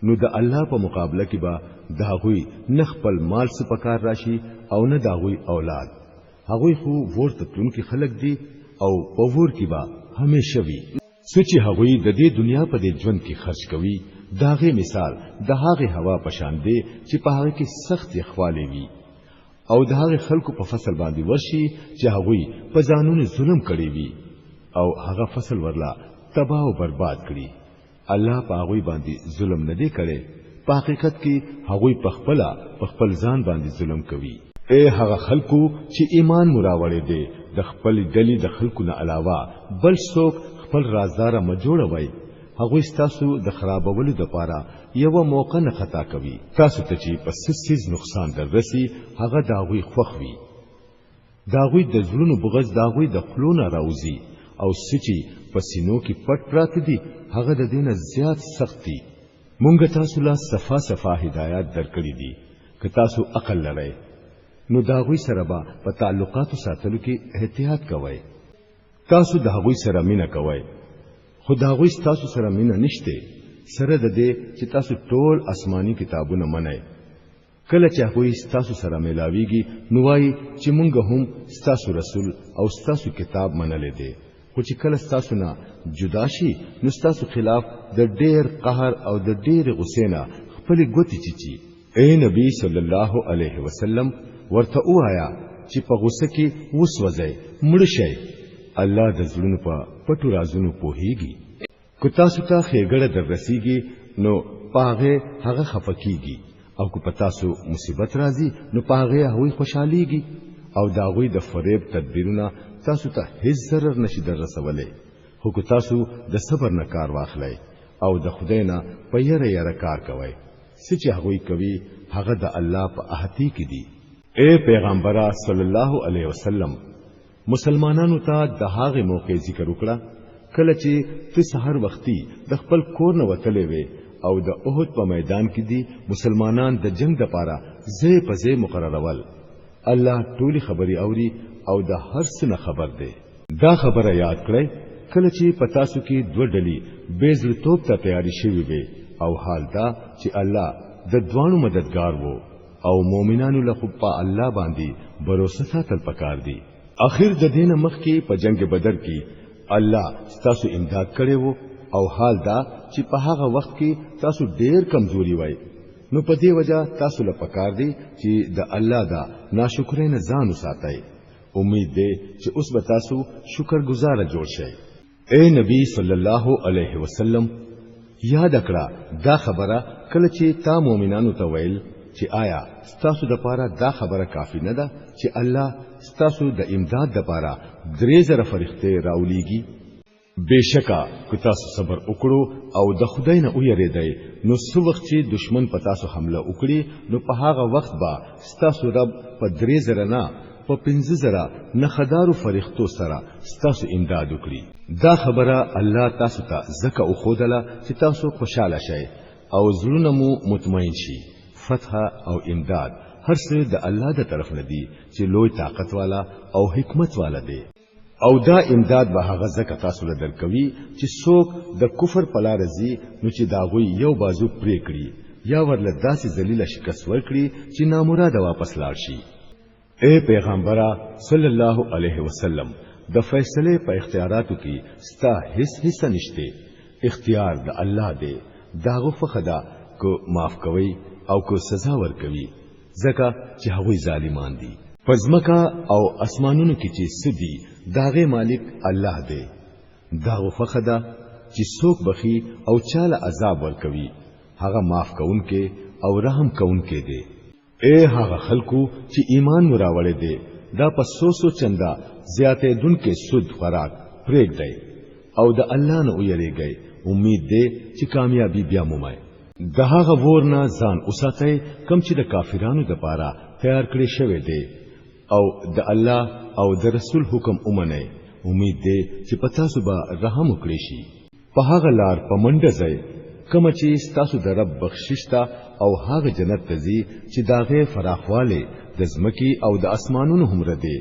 نو د الله په مقابله کې به د هغوی نه خپل مال څه پکار راشي او نه د هغوی اولاد. هغوی خو ور ته تلونکي خلک دي او په ور کې به همیشه وي. څه چې هغوی د دې دنیا په دې ژوند کې خرج کوي، د هغې مثال د هغې هوا په شان دی چې په هغه کې سخت یخوالی وي او د هغې خلکو په فصل باندې ورشي چې هغوی په ځانونو ظلم کړی وي او هغه فصل ورله تباه او برباد کړي. الله په هغوی باندې ظلم نه دی کړی، په حقیقت کې هغوی په خپل په خپل ځان باندې ظلم کوي. اے هغه خلکو چې ایمان مو راوړی دی، د خپل ډلې د خلکو نه علاوه بل څوک خپل رازدار مه جوړوئ. هغوی ستاسو د خرابولو دپاره یوه موقع نه خطا کوي. تاسو ته چې په څه څیز نقصان در رسي هغه د هغوی خوښ وي. د هغوی د زړونو بغض د هغوی د خولو نه راوځي او څه چې په سینو کې پټ پراته دي هغه د دې نه زیات سخت دي. مونږ تاسو له صفا صفا هدایات درکړي دي، که تاسو عقل لرئ نو د هغوی سره به په تعلقاتو ساتلو کې احتیاط کوئ. تاسو د هغوی سره مینه کوئ خو د هغوی ستاسو سره مینه نشته، سره د دې چې تاسو ټول آسماني کتابونه منئ. کله چې هغوی ستاسو سره ملاویږي نو وایي چې مونږ هم ستاسو رسول او ستاسو کتاب منلی دی، خو چې کله ستاسو نه جدا شي نو ستاسو خلاف د ډیر قهر او د ډېرې غصې نه خپلې ګوتې چیچي. اے نبی صلی الله علیه وسلم، ورته ووایا چې په غصه کې وسوځئ، مړ شئ. الله د زړونو په پټو رازونو پوهیږي. که تاسو ته ښېګړه در رسیږي نو په هغې هغه خفه کیږي، او که په تاسو مصیبت راځي نو په هغې هغوی خوشحالیږي، او د هغوی د فریب تدبیرونه تاسو ته هیڅ ضرر نشي در رسولی. خو که تاسو د صبر نه کار واخلئ او د خدای نه په یره یره کار کوئ، څه چې هغوی کوي هغه د الله په احاطې کې دي. اے پیغمبره صلی الله علیه وسلم، مسلمانانو ته د هغې موقع ذکر وکړه کله چې ته سحر وختي د خپل کور نه وتلی وې او د احد په میدان کې دي مسلمانان د جنگ دپاره ځای په ځای مقررول. الله ټولې خبرې اوري او د هر څه نه خبر دی. دا خبره یاد کړئ کله چې په تاسو کې دوه ډلې بې زړه ته تیاری شوي وي، او حال دا چې الله د دواړو مددگار وو، او مؤمنانو له خو په الله باندې باور ساتل پکار دي. اخر د دین مخکې په جنگ بدر کې الله ستاسو امداد کړی وو، او حال دا چې په هغه وخت کې تاسو ډیر کمزوري وای، نو په دې وجه تاسو له پکار دي چې د الله دا ناشکرۍ نه ځان وساتئ. امید دی چې اوس به تاسو شکرګزار جوړ شئ. اے نبی صلی الله علیه وسلم، یاد کړه دا خبره کله چې تا مؤمنانو ته ویل چې آیا ستاسو د پاره دا خبره کافی نه ده چې الله ستاسو د امداد د پاره 3000 فرښتې راولېږي؟ بېشکه که تاسو صبر وکړو او د خدای نه ویرېدئ نو څه وخت چې دشمن په تاسو حمله وکړي نو په هغه وخت به ستاسو رب په 3000 نه په 5000 نخدارو فرښتو سره ستاسو امداد وکړي. دا خبره الله تاسو ته ځکه وښودله چې تاسو خوشحاله شئ او زړونه مو مطمئن شي. فتح او امداد هر څه د الله د طرف نه دي چې لوی طاقت والا او حکمت والا دی. او دا امداد به هغه ځکه تاسو له درکوي چې څوک د کفر په لاره ځي نو چې د هغوی یو بازو پرې کړي یا ورله داسې ذلیله شکست ورکړي چې نامراده واپس لاړ شي. اے پیغمبره صلی الله علیه وسلم، د فیصلې په اختیاراتو کې ستا هیڅ حصہ نشته. اختیار د الله دی، داغه خوښه ده که معاف کوي او که سزا ورکوي، ځکه چې هغوی ظالمان دي. پزمکا او اسمانونو کې چې څه دي داغه مالک الله دی. داغه خوښه ده چې څوک بخي او چاله عذاب ورکوي، هغه معاف کوونکی او رحم کوونکی دی. اے هغه خلکو چې ایمان مو راوړی دی، دا په څو څو چنده زیاتېدونکی سود خوراک پرېږدئ او د الله نه ویریږئ، امید دی چې کامیابی بیا مومئ. د هغه ور نه ځان وساتئ کوم چې د کافرانو د پاره تیار کړی شوی دی، او د الله او د رسول حکم ومنئ، امید دی چې په تاسو به رحم وکړي شي. په هغه لار په منډه ځئ کومه چې ستاسو د رب بخشش ته او هغه جنت ته ځي چې د هغې فراخوالی د ځمکې او د اسمانونو هومره دی،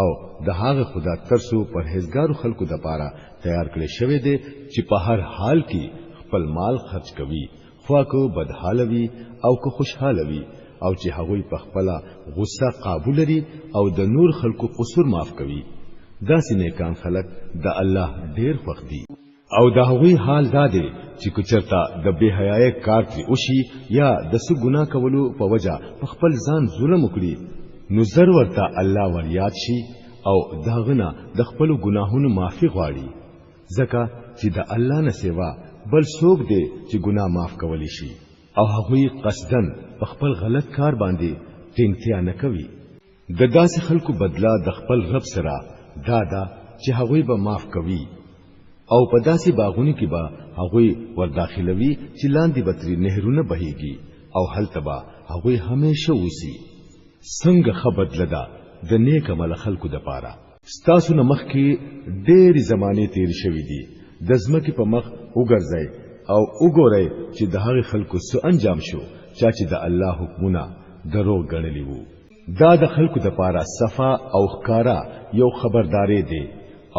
او د هغه خدا ترسو پرهیزګارو خلکو دپاره تیار کړی شوی دی چې په هر حال کې خپل مال خرج کوي، خوا که بدحاله وي او که خوشحاله وي، او چې هغوی په خپله غصه قابو لري او د نور خلکو قصور معاف کوي. داسې نیکان خلک د الله ډیر خوښ دي. او د هغوی حال دا دی چې که چرته د بې حیايۍ کار ترې وشي یا د څه ګناه کولو په وجه په خپل ځان ظلم وکړي، نو زر ورته الله وریاد شي او د هغه نه د خپلو ګناهونو معافي غواړي، ځکه چې د الله نه سوا بل څوک دی چې ګناه معاف کولی شي. او هغوی قصداً په خپل غلط کار باندې ټینګتیا نه کوي. د داسې خلکو بدله د خپل رب سره دا ده چې هغوی به معاف کوي، او په داسې باغونو کې به هغوی ورداخلوي چې لاندې به ترې نهرونه بهیږي، او هلته به هغوی همیشه اوسي. څنګه ښه بدله ده د نیک عمله خلکو دپاره. ستاسو نه مخکې ډېرې زمانې تېرې شوې دي، د ځمکې په مخ وګرځئ او وګورئ چې د هغې خلکو څه انجام شو چا چې د الله حکمونه دروغ ګڼلي وو. دا د خلکو دپاره صفا او ښکاره یو خبرداری دی،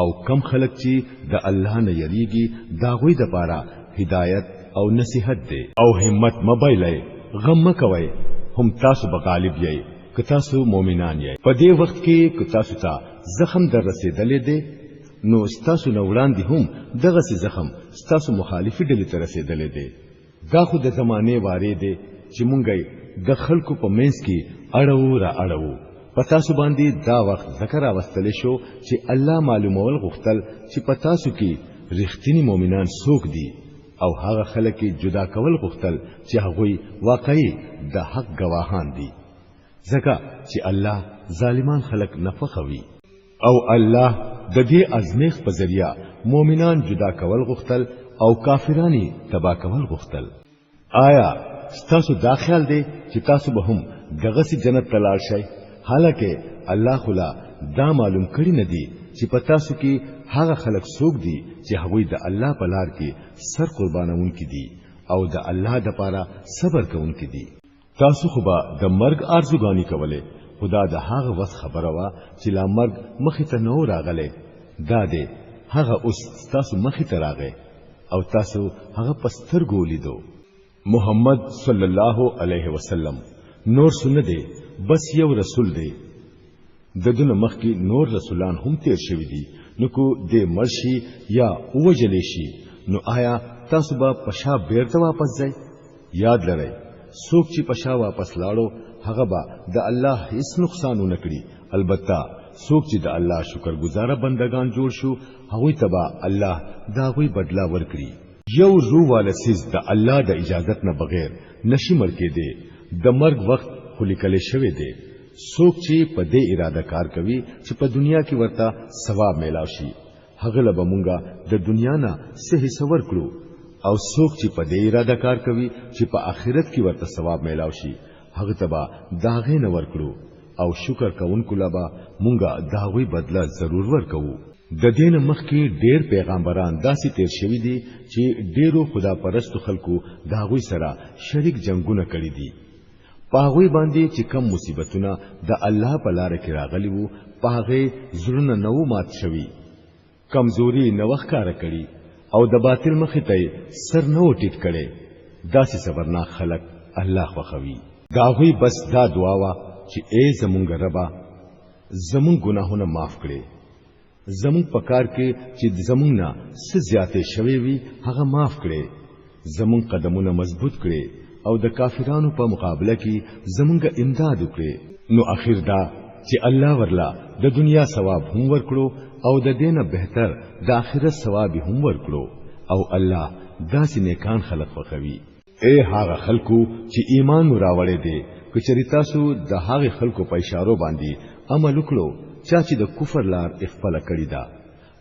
او کم خلک چې د الله نه یریږي د هغوی دپاره هدایت او نصیحت دی. او همت مه بایلئ، غم مه کوئ، هم تاسو به غالب یئ که تاسو مؤمنان یئ. په دې وخت کې که تاسو ته زخم در رسېدلی دی، نو ستاسو نه وړاندې هم دغسې زخم ستاسو مخالفې ډلې ته رسېدلی دی. دا خو د زمانې وارې دی چې مونږ یې د خلکو په منځ کې اړوو را اړوو. په تاسو باندې دا وخت ځکه راوستلی شو چې الله معلومول غوښتل چې په تاسو کې رښتیني مؤمنان څوک دي، او هغه خلک یې جدا کول غوښتل چې هغوی واقعي د حق ګواهان دي، ځکه چې الله ظالمان خلک نه خوښوي. او الله د دې ازمیښت په ذریعه مؤمنان جدا کول غوښتل او کافران یې تباه کول غوښتل. آیا ستاسو دا خیال دی چې تاسو به هم دغسې جنت ته لاړ شئ، حالانکه الله خو لا دا معلوم کړي نه دي چې په تاسو کې هغه خلک څوک دي چې هغوی د الله په لار کې سر قربانوونکي دي او د الله دپاره صبر کوونکي دي. تاسو خو به د مرګ آرزوګانې کولې، خو دا د هغه وخت خبره وه چې لا مرګ مخې ته نه و راغلی. دا دی هغه اوس ستاسو مخې ته راغی او تاسو هغه په سترګو ولیدو. محمد صلی الله علیه وسلم نور څه نه دی، بس یو رسول دی. د ده نه مخکې نور رسولان هم تیر شوي دي، نو که دی مړ شي یا ووژلی شي، نو آیا تاسو به په شا بیرته واپس ځئ؟ یاد لرئ، څوک چې په شا واپس لاړو هغه به د الله هیڅ نقصان ونه کړي، البته څوک چې د الله شکرګزاره بندگان جوړ شو، هغوی ته به الله د هغوی بدله ورکړي. یو روح واله څیز د الله د اجازت نه بغیر نشي مړ کېدی، د مرګ وخت خو لیکل شوی دی. څوک چې په دې اراده کار کوي چې په دنیا کې ورته ثواب میلاو شي، هغه له به مونږه د دنیا نه څه حصه ورکړو، او څوک چې په دې اراده کار کوي چې په آخرت کې ورته ثواب میلاو شي، هغه ته به د هغې نه ورکړو، او شکر کوونکو له به مونږه د هغوی بدله ضرور ورکوو. د دې نه مخکې ډېر پیغامبران داسې تیر شوي دي چې ډېرو خدا پرستو خلکو د هغوی سره شریک جنګونه کړي دي. په هغوی باندې چې کم مصیبتونه د الله په لاره کې راغلي وو، په هغې زړونه نه وو مات شوي، کمزوري نه وه ښکاره کړي، او د باطل مخې ته یې سر نه و ټیټ کړی. داسې صبرناک خلک الله خوښوي. د هغوی بس دا دعا وه چې ای زمونږ ربه، زمونږ ګناهونه معاف کړې، زمونږ په کار کې چې زمونږ نه څه زیاتې شوې وي هغه معاف کړې، زمونږ قدمونه مضبوط کړې، او د کافرانو په مقابله کې زمونږ امداد وکړې. نو اخر دا چې الله ورلا د دنیا ثواب هم ورکړو او د دې نه بهتر د آخرت ثواب هم ورکړو، او الله داسې نیکان خلق خوښوي. اے هغه خلکو چې ایمان مو راوړی دی، کچری تاسو د هغه خلکو په اشارو باندې عمل وکړو چا چې د کفر لار خپل کړی ده،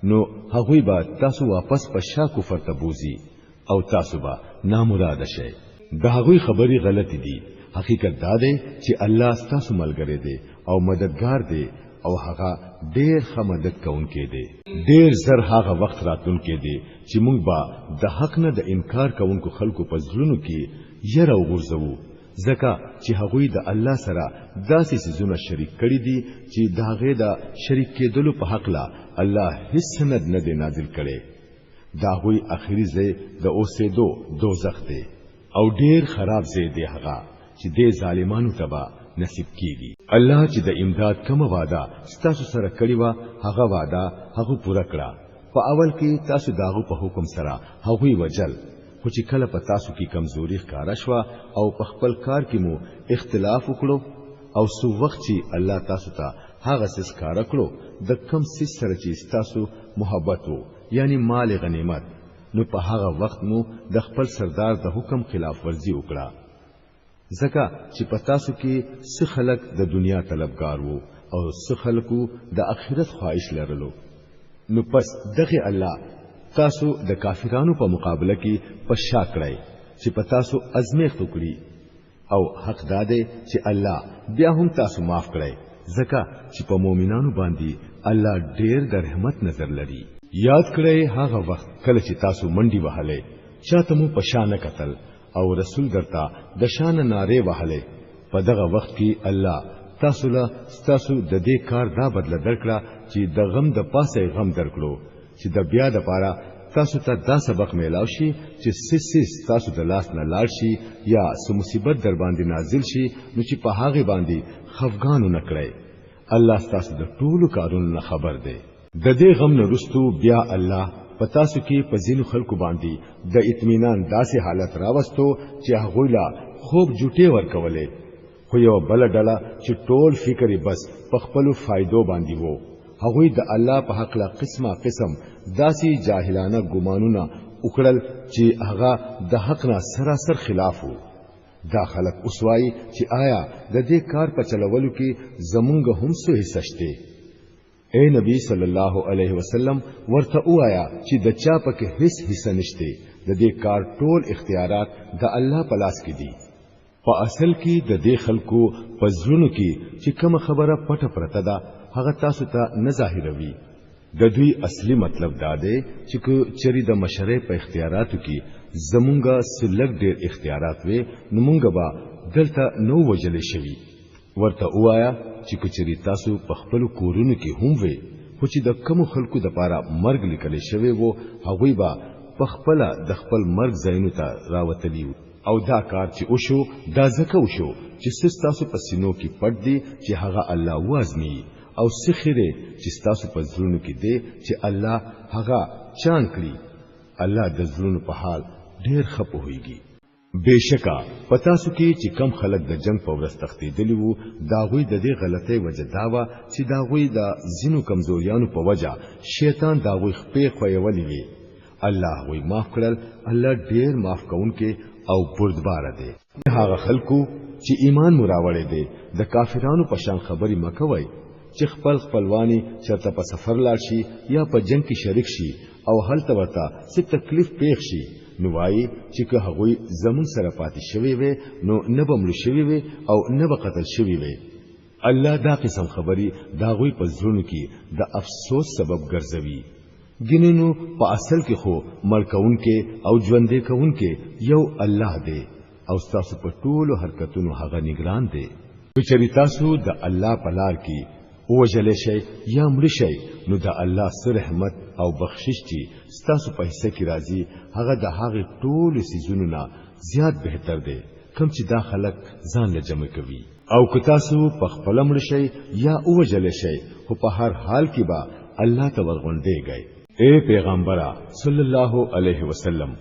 نو هغوی به تاسو واپس په شا کفر ته بوزي او تاسو به نامراده شئ. د هغوی خبرې غلطې دي، حقیقت دا دی چې الله ستاسو ملګری دی او مددگار دی او هغه ډیر ښه مدد کوونکی دی. ډیر زر هغه وخت راتلونکی دی چې موږ به د حق نه د انکار کوونکو خلکو په زړونو کې یره وغورځوو، ځکه چې هغوی د الله سره داسې څیزونه شریک کړي دي چې د هغې د شریک کېدلو په هکله الله هیڅ سند نه دی نازل کړی. د هغوی اخري ځای د اوسېدو دوزخ دی او ډیر خراب ځای دی هغه چې دې ظالمانو ته به نصیب کیږي. الله چې د امداد کومه وعده ستاسو سره کړې وه هغه وعده هغه پوره کړه. په اول کې تاسو د هغو په حکم سره هغوی وجل، خو چې کله په تاسو کې کمزوري ښکاره شوه او په خپل کار کې مو اختلاف وکړو او څو وخت چې الله تاسو ته هغه څه ښکاره کړو د کم څه سره چې تاسو محبت وو، یعنی مال غنیمت، نو په هغه وخت مو د خپل سردار د حکم خلاف ورزي وکړه، ځکه چې په تاسو کې څه خلک د دنیا طلبګار وو او څه خلکو د اخرت خواهش لرلو. نو پس دغه الله تاسو د کافرانو په مقابله کې په شا کړی چې په تاسو ازمیښت وکړي، او حق دا دی چې الله بیا هم تاسو معاف کړی، ځکه چې په مؤمنانو باندې الله ډیر د رحمت نظر لري. یاد کړئ هغه وخت کله چې تاسو منډي وهلې، چاته مو په شا نه کتل او رسول درته د شان نارې وهلې. په دغه وخت کې الله تاسو له تاسو د دې کار دا بدله درکړه چې د غم د پاسه غم درکړو، چې د بیا د پاره تاسو ته دا سبق میلاو شي چې سس تاسو د لاس نه لاړ شي یا څه مصیبت در باندې نازل شي، نو چې په هغه باندې خفګانو نه کړئ. الله تاسو د ټولو کارونو نه خبر دی. د دې غم نه وروستو بیا الله په تاسو کې په ځینو خلکو باندې د اطمینان داسې حالت راوستو چې هغوی لا خوب جوټې ورکولې، خو یو بل ډله چې ټول فکر یې بس په خپلو فایدو باندې وو، هغوی د الله په حق له قسمه قسم داسې جاهلانه ګمانونه وکړل چې هغه د حق نه سراسر خلاف وو. دا خلک اوس وایي چې آیا د دې کار په چلولو کې زمونږ هم څه حصه شته؟ اے نبی صلی الله علیه وسلم ورته وایا چې د چا پکې هیڅ حصہ نشته، د دې کار ټول اختیارات د الله په لاس کې دي. په اصل کې د دې خلکو په زړونو کې چې کومه خبره پټه پرته ده هغه تاسو ته نه ظاهروي. د دوی اصلي مطلب دا دی چې که چېرې د مشرۍ په اختیاراتو کې زمونږ څه لږ ډېر اختیارات وي نو مونږ به دلته نه وژلی شوي. ورته وایا چې که چېرې تاسو په خپلو کورونو کې هم وئ، خو چې د کمو خلکو دپاره مرګ لیکلی شوی وو هغوی به په خپله د خپل مرګ ځایونو ته راوتلي وو. او دا کار چې وشو دا ځکه وشو چې څه ستاسو په سینو کې پټ دي چې هغه الله وازمي، او څه خیره چې ستاسو په زړونو کې دی چې الله هغه چان کړي. الله د زړونو په حال ډیر ښه پوهیږي. بېشکه په تاسو کې چې کم خلک د جنگ په ورځ تښتېدلي وو، د هغوی د دې غلطۍ وجه دا وه چې د هغوی د ځینو کمزوریانو په وجه شیطان د هغوی خپې ښویولې وې. الله هغوی معاف کړل، الله ډیر معاف کوونکی او بردباره دی. هغه خلکو چې ایمان مو راوړی دی، د کافرانو په شان خبرې مه کوئ چې خپل خپلواني چرته په سفر لاړ شي یا په جنگ کې شریک شي او هلته ورته څه تکلیف پیښ شي، نو وایي چې که هغوی زمون سره پاتې شوی وي نو نه به مړه شوي وي او نه به قتل شوي وي. الله دا قسم خبرې د هغوی په زړونو کې د افسوس سبب ګرځوي. ګینې نو په اصل کې خو مړ کوونکی او ژوندی کوونکی یو الله دی او ستاسو په ټولو حرکتونو هغه نگران دی. که چېرې تاسو د الله په لار کې ووژل شئ یا مړه شئ، نو د الله څه رحمت او بخشش چې ستاسو په حصه کې راځي هغه د هغې ټولو څیزونو نه زیات بهتر دی کوم چې دا خلک ځان له جمع کوي. او که تاسو په خپله مړه شئ یا ووژل شئ، خو په هر حال کې به الله ته ورغونډېږئ. اے پیغمبره صلی الله علیه وسلم،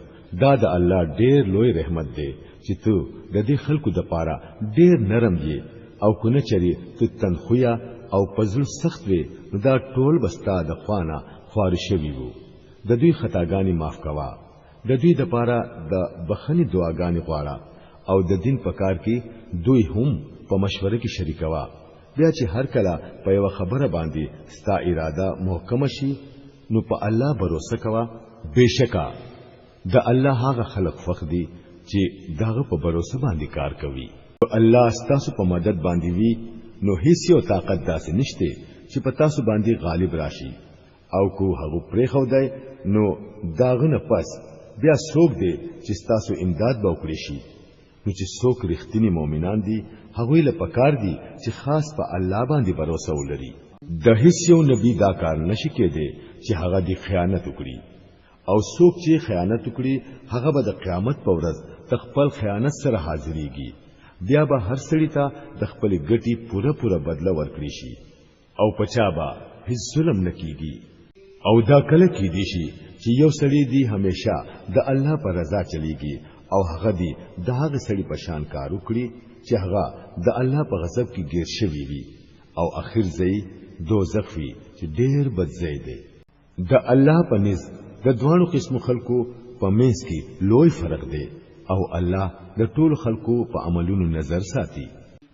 دا د الله ډیر لوی رحمت دی چې ته د دې خلکو د پاره ډیر نرم یې، او که نه چېرې ته تنخویه او په زړه سخت وې نو دا ټول به ستا د خوا نه خواره شوي وو. د دوی خطاګانې معاف کوه، د دوی دپاره د بخښنې دعاګانې غواړه، او د دین په کار کې دوی هم په مشوره کې شریکوا. بیا چې هر کله په یو خبره باندې ستا اراده محکمه شي نو په الله باور کوه. بشکا د الله هغه خلق خوښ دي چې داغه په باور باندې کار کوي. الله ستاسو په مدد باندې وي نو هیڅ یو طاقت داسې نشته چې په تاسو باندې غالب راشي، او کو هغه پرې خو دی نو داغه نه پس بیا څوک دی چې ستاسو امداد به وکړي شي. نو چې څوک رښتینی مؤمنان دي هغوی له پکار دي چې خاص په الله باندې باور ولري. د هیڅ یو نبی دا کار نشي کېدی چې هغه دی خیانت وکړي، او څوک چې خیانت وکړي هغه به د قیامت په ورځ د خپل خیانت سره حاضرېږي. بیا به هر سړي ته د خپل ګټي پوره پوره بدله ورکړي شي، او پچا به هیڅ ظلم نه کیږي. او دا کله کیدی شي چې یو سړی دی همیشه د الله پر رضا چلیږي او هغه دی د هغه سړي په شان کار وکړي چې هغه د الله په غضب کې ګیر شوی وي، او اخر ځای دوزخ وي چې ډیر بد ځای دی. د الله په نزد د دوانو قسمو خلکو په منځ کې لوی فرق دی، او الله د ټولو خلکو په عملونو نظر ساتي.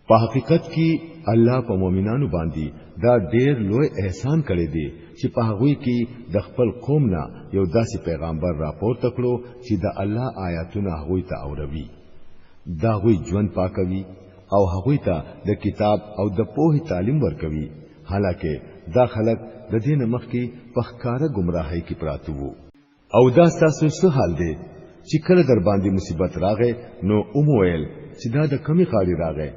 په حقیقت کې الله په مؤمنانو باندې دا ډیر لوی احسان کړی دی چې په هغوی کې د خپل قوم نه یو داسې پیغمبر راپورته کړو چې د الله آیاتونه هغوی ته اوروي، دا هغوی ژوند پاکوي او هغوی ته د کتاب او د پوهې تعلیم ورکوي. حالانکه دا خلک د دین مخکې په ښکاره ګمراهۍ کې پراته وو. او دا ستاسو څه حال دی چې کله در باندې مصیبت راغی نو ومویل چې دا د کمی غاړې راغی،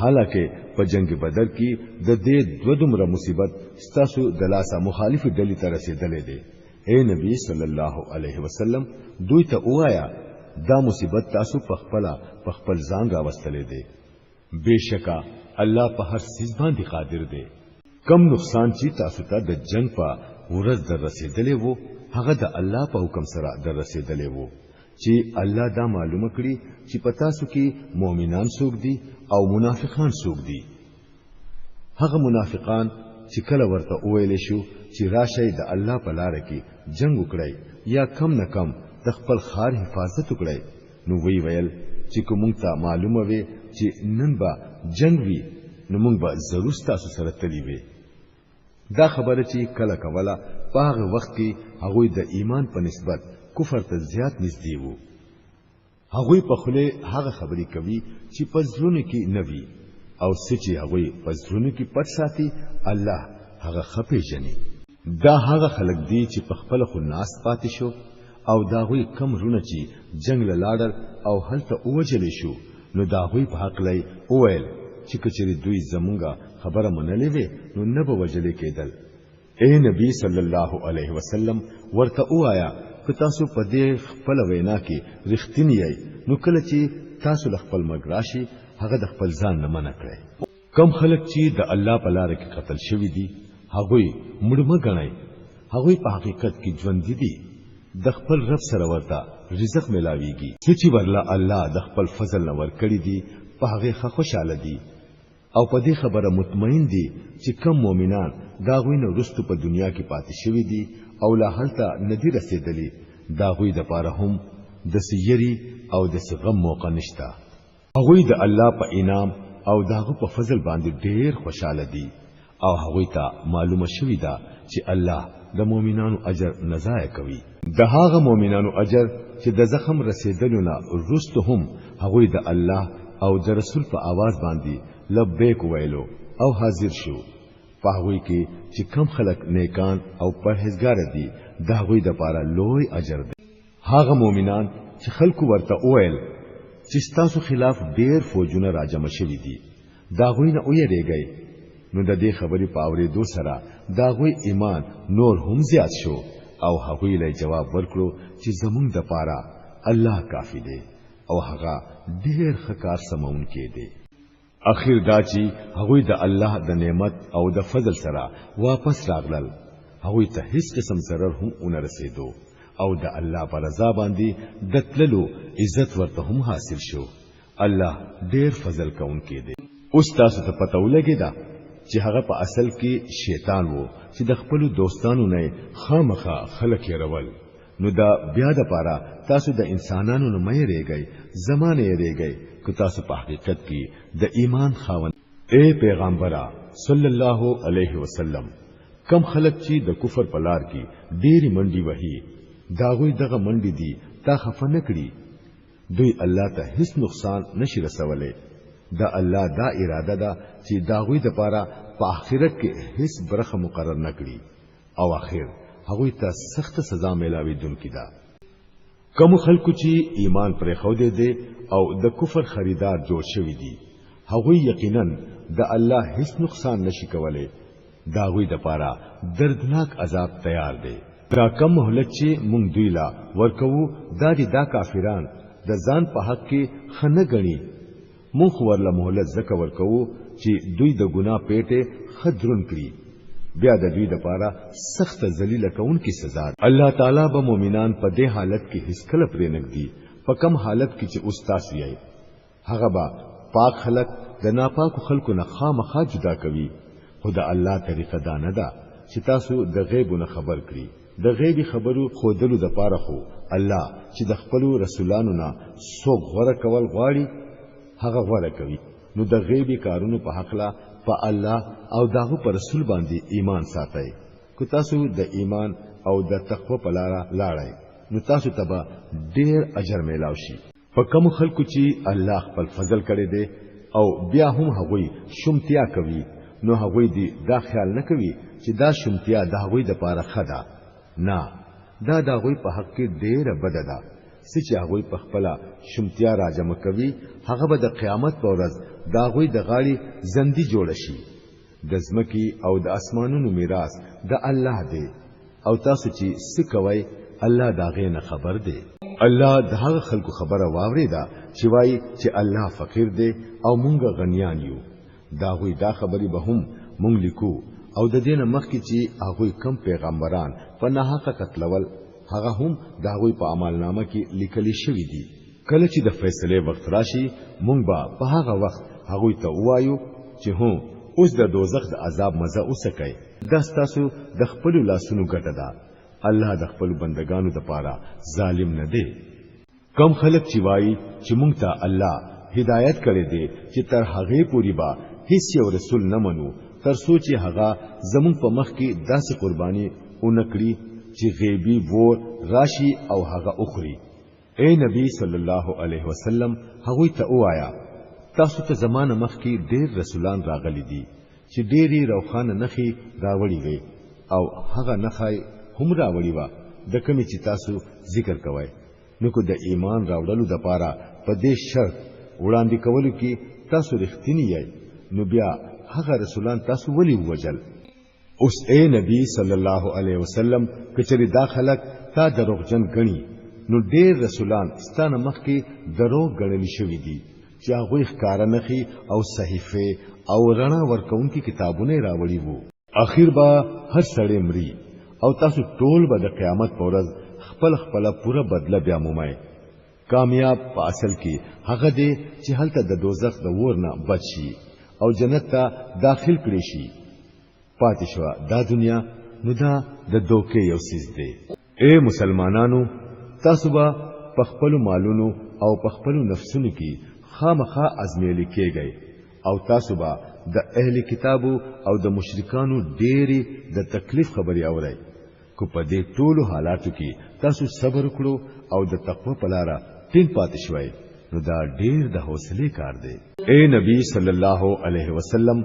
حالانکه په جنگ بدر کې د دې دوه دومره مصیبت ستاسو د لاسه مخالف ډلې ته رسیدلې دی. اے نبی صلی الله علیه وسلم، دوی ته وایا دا مصیبت تاسو په خپل په خپل ځان راوستلې دی. بشکا الله په هر څه باندې قادر دی. کم نقصان چې تاسو ته د جنگ په ورځ در رسیدلې وو هغه د الله په حکم سره در رسیدلې وو، چې الله دا معلومه کړي چې په تاسو کې مؤمنان څوک دي او منافقان څوک دي. هغه منافقان چې کله ورته وویل شو چې راشئ د الله په لار کې جنگ وکړئ یا کم نه کم د خپل خار حفاظت وکړئ، نو وی ویل چې کوم ته معلومه وي چې نن به جنگ وي نو موږ به ضرور تاسو سره تللی وي. دا خبره چې کله کوله په هغه وخت کې هغوی د ایمان په نسبت کفر ته زیات نږدې وو. هغوی په خوله هغه خبرې کوي چې په زړونو کې نه وي، او څه چې هغوی په زړونو کې پټ ساتي الله هغه ښه پېژني. دا هغه خلک دي چې په خپل خو ناست پاتې شو، او دا غوی کم رونه چې جنگ له لاړل او هلته ووجلې شو، نو دا غوی په حق لای وویل چې کچري دوی زمونږه خبره منلې وي نو نه به وجلې کېدل. اے نبی صلی الله علیه وسلم، ورته وایا که تاسو په دې خپل وینا کې رښتینی یئ نو کله چې تاسو له خپل مرګ راشي هغه د خپل ځان نه منع کړئ. کم خلک چې د الله په لار کې قتل شوي دي هغوی مړ مه ګڼئ، هغوی په حقیقت کې ژوندي دي، د خپل رب سره ورته رزق ملاویږي. څه چې ورله الله د خپل فضل نه ورکړي دي په هغې ښه خوشحاله دي، او په دې خبره مطمئن دي چې کم مؤمنان دا غوی نه وروسته په دنیا کې پاتې شوي دي او لا هلته نه دي رسېدلي، دا غوی د پاره هم د سیری او د غم موقع نشته. هغوی د الله په انعام او د هغه په فضل باندې ډېر خوشاله دي، او هغوی ته معلومه شوې ده چې الله د مؤمنانو اجر نه ضایع کوي. د هغه مؤمنانو اجر چې د زخم رسیدلو نه وروسته هم هغوی د الله او د رسول په आवाز باندې لبیک ویلو او حاضر شو. په هغوی کې چې کم خلک نیکان او پرهیزګار دي د هغوی د پاره لوی اجر دی. هغه مؤمنان چې خلکو ورته وویل چې ستاسو خلاف ډیر فوجونه راجمع شوي دي، د هغوی نه ویریږئ، نو د دې خبرې په اورېدو سره د هغوی ایمان نور هم زیات شو، او هغوی له جواب ورکړو چې زمونږ د پاره الله کافی دی او هغه ډیر ښه کار سمونکی دی. اخر دا چې هغوی د الله د نعمت او د فضل سره واپس راغلل، هغوی ته هیڅ قسم ضرر هم ونه رسېدو، او د الله پر رضا باندې د تللو عزت ورته هم حاصل شو. الله ډیر فضل کوونکی دی. اوس تاسو ته پته ولګېده چې هغه په اصل کې شیطان وو چې د خپلو دوستانو نه خامخا خلک یې. نو دا بیا د پاره تاسو د انسانانو نه مه یریږئ، زما نه یریږئ. که تاسو په حقیقت کې د ایمان خاوند. اے پیغمبره صلی الله علیه وسلم، کم خلک چې د کفر په لار کې ډېری منډي وهي، داغوی دغه منډي دي تا خفه نه کړي. دوی الله ته هیڅ نقصان نشي رسولی. د الله دا اراده ده چې داغوی د پاره په آخرت کې هیڅ برخه مقرر نه کړي، او آخر هغوی ته سخت سزا میلاویدونکې ده. کوم خلکو چې ایمان پرې خو دې دي او د کفر خریدار جوړ شوی دي، هغوی یقینا د الله هیڅ نقصان نشي کولی. دا غوی د پاره دردناک عذاب تیار دی. دا کم مهلت چې مونږ دوی لا ورکوو، دا دي دا کافران د ځان په حق کې خنه غني. مونږ ورله مهلت زکه ورکوو چې دوی د ګناه پیټه خدرون کړي، بیا د دوی د پاره سخت ذلیل کوونکی سزا. الله تعالی به مؤمنان په دې حالت کې هیڅ کله پرې نږدي په کم حالت کې چې اوس تاسو یې. هغه به پاک خلک د ناپاکو خلکو نه خامخا جدا کوي. خو د الله طریقه دا نه ده چې تاسو د غیب نه خبر کړي. د غیبی خبرو خودلو د پاره خو الله چې د خپل رسولانو نه څوک غوره کول غواړي هغه غوره کوي. نو د غیبی کارونو په حق لا په الله او داغه پر رسول باندې ایمان ساتئ. که تاسو د ایمان او د تقوا په لاره لاړئ نو تاسو ته به ډیر اجر میلاو شي. په کوم خلکو چې الله خپل فضل کړی دی او بیا هم هغوی شومتیا کوي، نو هغوی دی دا خیال نه کوي چې دا شومتیا د هغوی د پاره ښه ده. نه، دا د هغوی په حق کې ډیره بده ده. څه چې هغوی په خپله شومتیا راجمع کوي هغه به د قیامت په ورځ د هغوی د غاړې زندي جوړه شي. د ځمکې او د اسمانونو میراث د الله دی، او تاسو چې څه کوئ الله د هغې نه خبر دی. الله د هغه خلکو خبره واورېده چې وایي چې الله فقیر دی او مونږ غنیان یو. د هغوی دا خبرې به هم مونږ لیکو، او د دې نه مخکې چې هغوی کم پیغمبران په ناحقه قتلول هغه هم د هغوی په اعمالنامه کې لیکل شوي دي. کله چې د فیصلې وخت راشي مونږ به په هغه وخت هغوی ته ووایو چې هو اوس د دوزخ د عذاب مزه وڅکئ، دا ستاسو د خپلو لاسونو ګټه ده. الله د خپلو بندگانو دپاره ظالم نه دی. کم خلک چې وایي چې مونږ ته الله هدایت کړی دی چې تر هغې پورې به هیڅ یو رسول نه منو تر څو چې هغه زمونږ په مخ کې داسې قرباني ونه کړي چې غیبي ور راشي او هغه وخوري. اے نبی صلی الله علیه وسلم، هغوی ته ووایا تاسو ته زمانه مخکې ډیر رسولان راغلي دي چې ډېرې روښانه نښې راوړي وې، او هغه نښې هم راوړي وه د کومې چې تاسو ذکر کوئ. نو که د ایمان راوړلو دپاره په دې شرط وړاندې کولو کې تاسو رښتیني یئ، نو بیا هغه رسولان تاسو ولې ووژل؟ اوس اے نبی صلی الله علیه وسلم، که چېرې دا خلک تا دروغجن ګڼي نو ډېر رسولان ستا نه مخکې دروغ ګڼل شوي دي چې هغوی ښکاره نښې او صحیفې او رڼا ورکوونکي کتابونه یې راوړي وو. اخیر به هر سړی مري او تاسو ټول به د قیامت په ورځ خپل خپله پوره بدله بیا مومئ. کامیاب په اصل کې هغه دی چې هلته د دوزخ د ور نه بچ شي او جنت ته داخل کړي شي. پاتې شوه دا دنیا، نو دا د دوکې یو څیز دی. اے مسلمانانو، تاسو به په خپلو مالونو او په خپلو نفسونو کې خامخا ازمیل کېږئ، او تاسو به د اهل کتابو او د مشرکانو ډېرې د تکلیف خبرې اورئ. که په دې ټولو حالاتو کې تاسو صبر وکړو او د تقوا په لاره ټینګ پاتې شوئ، نو دا ډېر د حوصلې کار دی. اے نبی صلی الله علیه وسلم،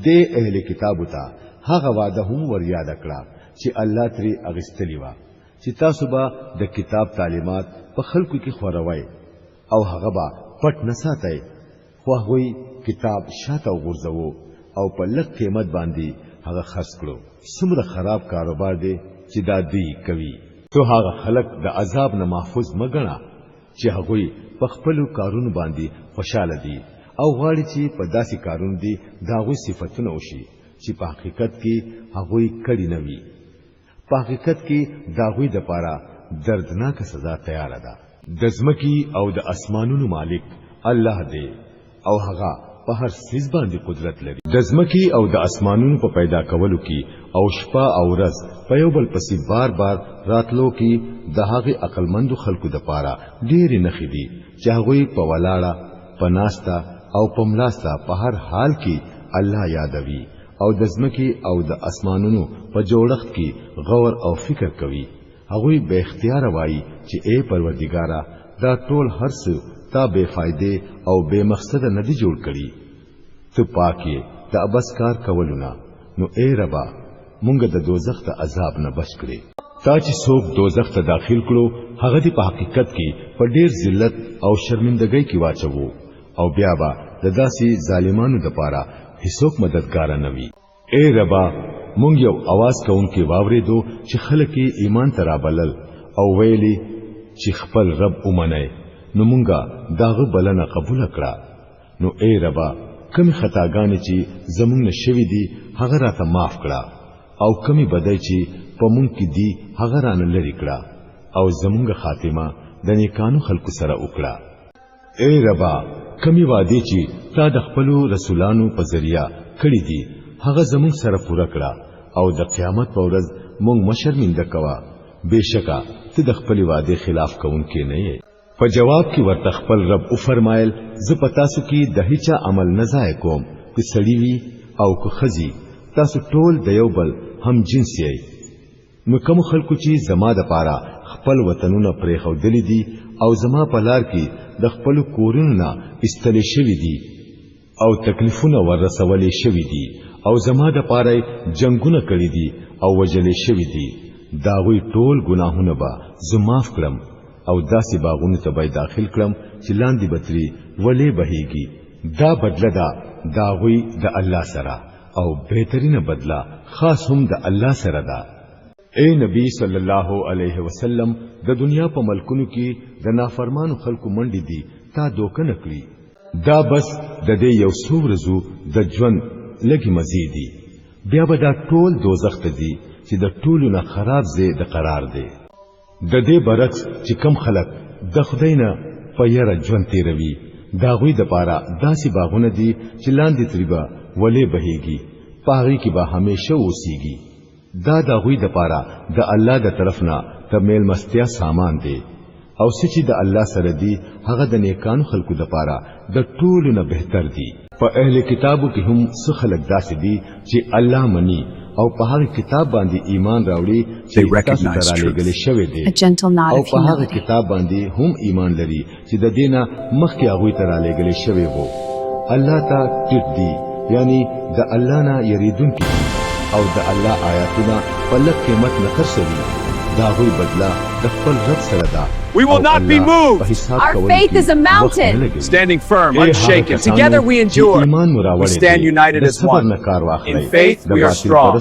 دې اهل کتابو ته هغه وعده هم ور یاده کړه چې الله ترې اغستلی وه چې تاسو به د کتاب تعلیمات په خلکو کې خوروئ او هغه به پټ نه ساتئ، خو هغوی کتاب شاته وغورځوو او په لږ قیمت باندې هغه خرڅ کړو. څومره خراب کاروبار دی چې دا دوی کوي. ته هغه خلک د عذاب نه محفوظ مه ګڼه چې هغوی په خپلو کارونو باندې خوشاله دي او غواړي چې په داسې کارونو دي د هغوی صفتونه وشي چې په حقیقت کې هغوی کړي نه وي. په حقیقت کې د هغوی دپاره دردناکه سزا تیاره ده. د ځمکې او د اسمانونو مالک الله دی او هغه په هر څیز باندې قدرت لري. د ځمکې او د اسمانونو په پیدا کولو کې او شپه او ورځ په یو بل پسې بار بار راتلو کې د هغې عقلمندو خلکو دپاره ډېرې نښې دي چې هغوی په ولاړه په ناسته او په ملاسته په هر حال کې الله یادوي او د ځمکې او د اسمانونو په جوړښت کې غور او فکر کوي. هغوی به اختیار وایي چې اے پروردګاره، دا ټول هر څه تا بے فائدې او بے مقصد نه دي جوړ کړي، ته پاک یې د ابس کار کولو نه. نو اے ربا، مونږ د دوزخ د عذاب نه بچ کړې. تا چې څوک دوزخ ته داخل کړو هغه دی په حقیقت کې په ډیر ذلت او شرمندګۍ کې واچوو، او بیا به د داسې ظالمانو د پاره هیڅوک مددګار نه وي. اے ربا، مونږ یو आवाज کوونکی واوریدو چې خلک ایمان ته رابلل او ویلي چې خپل رب ومنئ، نو مونږه داغه بلنه قبول کړه. نو اے ربا، کمی خطاګانې چې زمونږ نه شوې دي هغه راته معاف کړه، او کمی بدای چې په مونږ کې دي هغه رانه لرې کړه، او زمونږ خاتمه د نیکانو خلکو سره وکړه. اے ربا، کمی وعده چې تا د خپلو رسولانو په ذریعہ کړې دي هغه زمونږ سره پوره کړه، او د قیامت په ورځ مونږ مشرمنده کوه. بشکا ته د خپلې وعدې خلاف کوونکی نه یې. په جواب کې ورته خپل رب وفرمایل، زه په تاسو کې د هیچا عمل نه ضایع کوم، که سړی وي او که ښځي، تاسو ټول د یو بل هم جنس یئ. نو کوم خلکو چې زما د پاره خپل وطنونه پرېښودلي دي او زما په لار کې د خپل کورونو نه ایستل شوي دي او تکلیفونه ورسولې شوي دي او زما د پاره جنگونه کړي دي او وژلې شوي دي، دا غوی ټول ګناهونه به زه معاف کړم او داسې باغونو ته به داخل کړم چې لاندې به ترې ولې بهیږي. دا بدله ده دا غوی د الله سره، او بهترینه بدله خاص هم د الله سره ده. اے نبی صلی الله علیه وسلم، د دنیا په ملکونو کې د نافرمانو خلکو منډې دي تا دوکه نه کړي. دا بس د دې یو څو ورځو د ژوند لږې مزې دي، بیا به دا ټول دوزخ ته ځي چې د ټولو نه خراب ځای د قرار دی. د دې برعکس چې کم خلک د خدای نه په یره ژوند تیروي، د هغوی دپاره داسې باغونه دي چې لاندې ترې به ولې بهیږي، په هغې کې به همیشه اوسیږي. دا د هغوی دپاره د الله د طرف نه د میلمستیا سامان دی، او څه چې د الله سره دي هغه د نیکانو خلکو دپاره د ټولو نه بهتر دي. په اهل کتابو کې هم څه خلک داسې دي چې الله مني او په هغه کتاب باندې ایمان راوړي چې تاسو ته رالېږل شوی دی، او په هغه کتاب باندې هم ایمان لري چې د دینه مخکې هغوی ته رالېږل شوی وو. الله ته ټیټ دي، یعنی د الله نه یریدونکي دي، او د الله آیاتونه په لږ قیمت نه خرڅوي. د هغوی بدله د خپل رب سره ده. We will not be moved. Our faith is a mountain. Standing firm, unshaken. Together we endure. We stand united as one. In faith we are strong.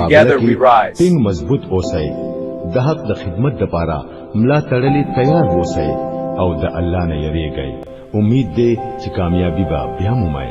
Together we rise. ټینګ مضبوط اوسئ، د حق د خدمت لپاره ملا تړلې تیار اوسئ، او د الله نه یریږئ. امید دی چې کامیابی به بیا مومئ.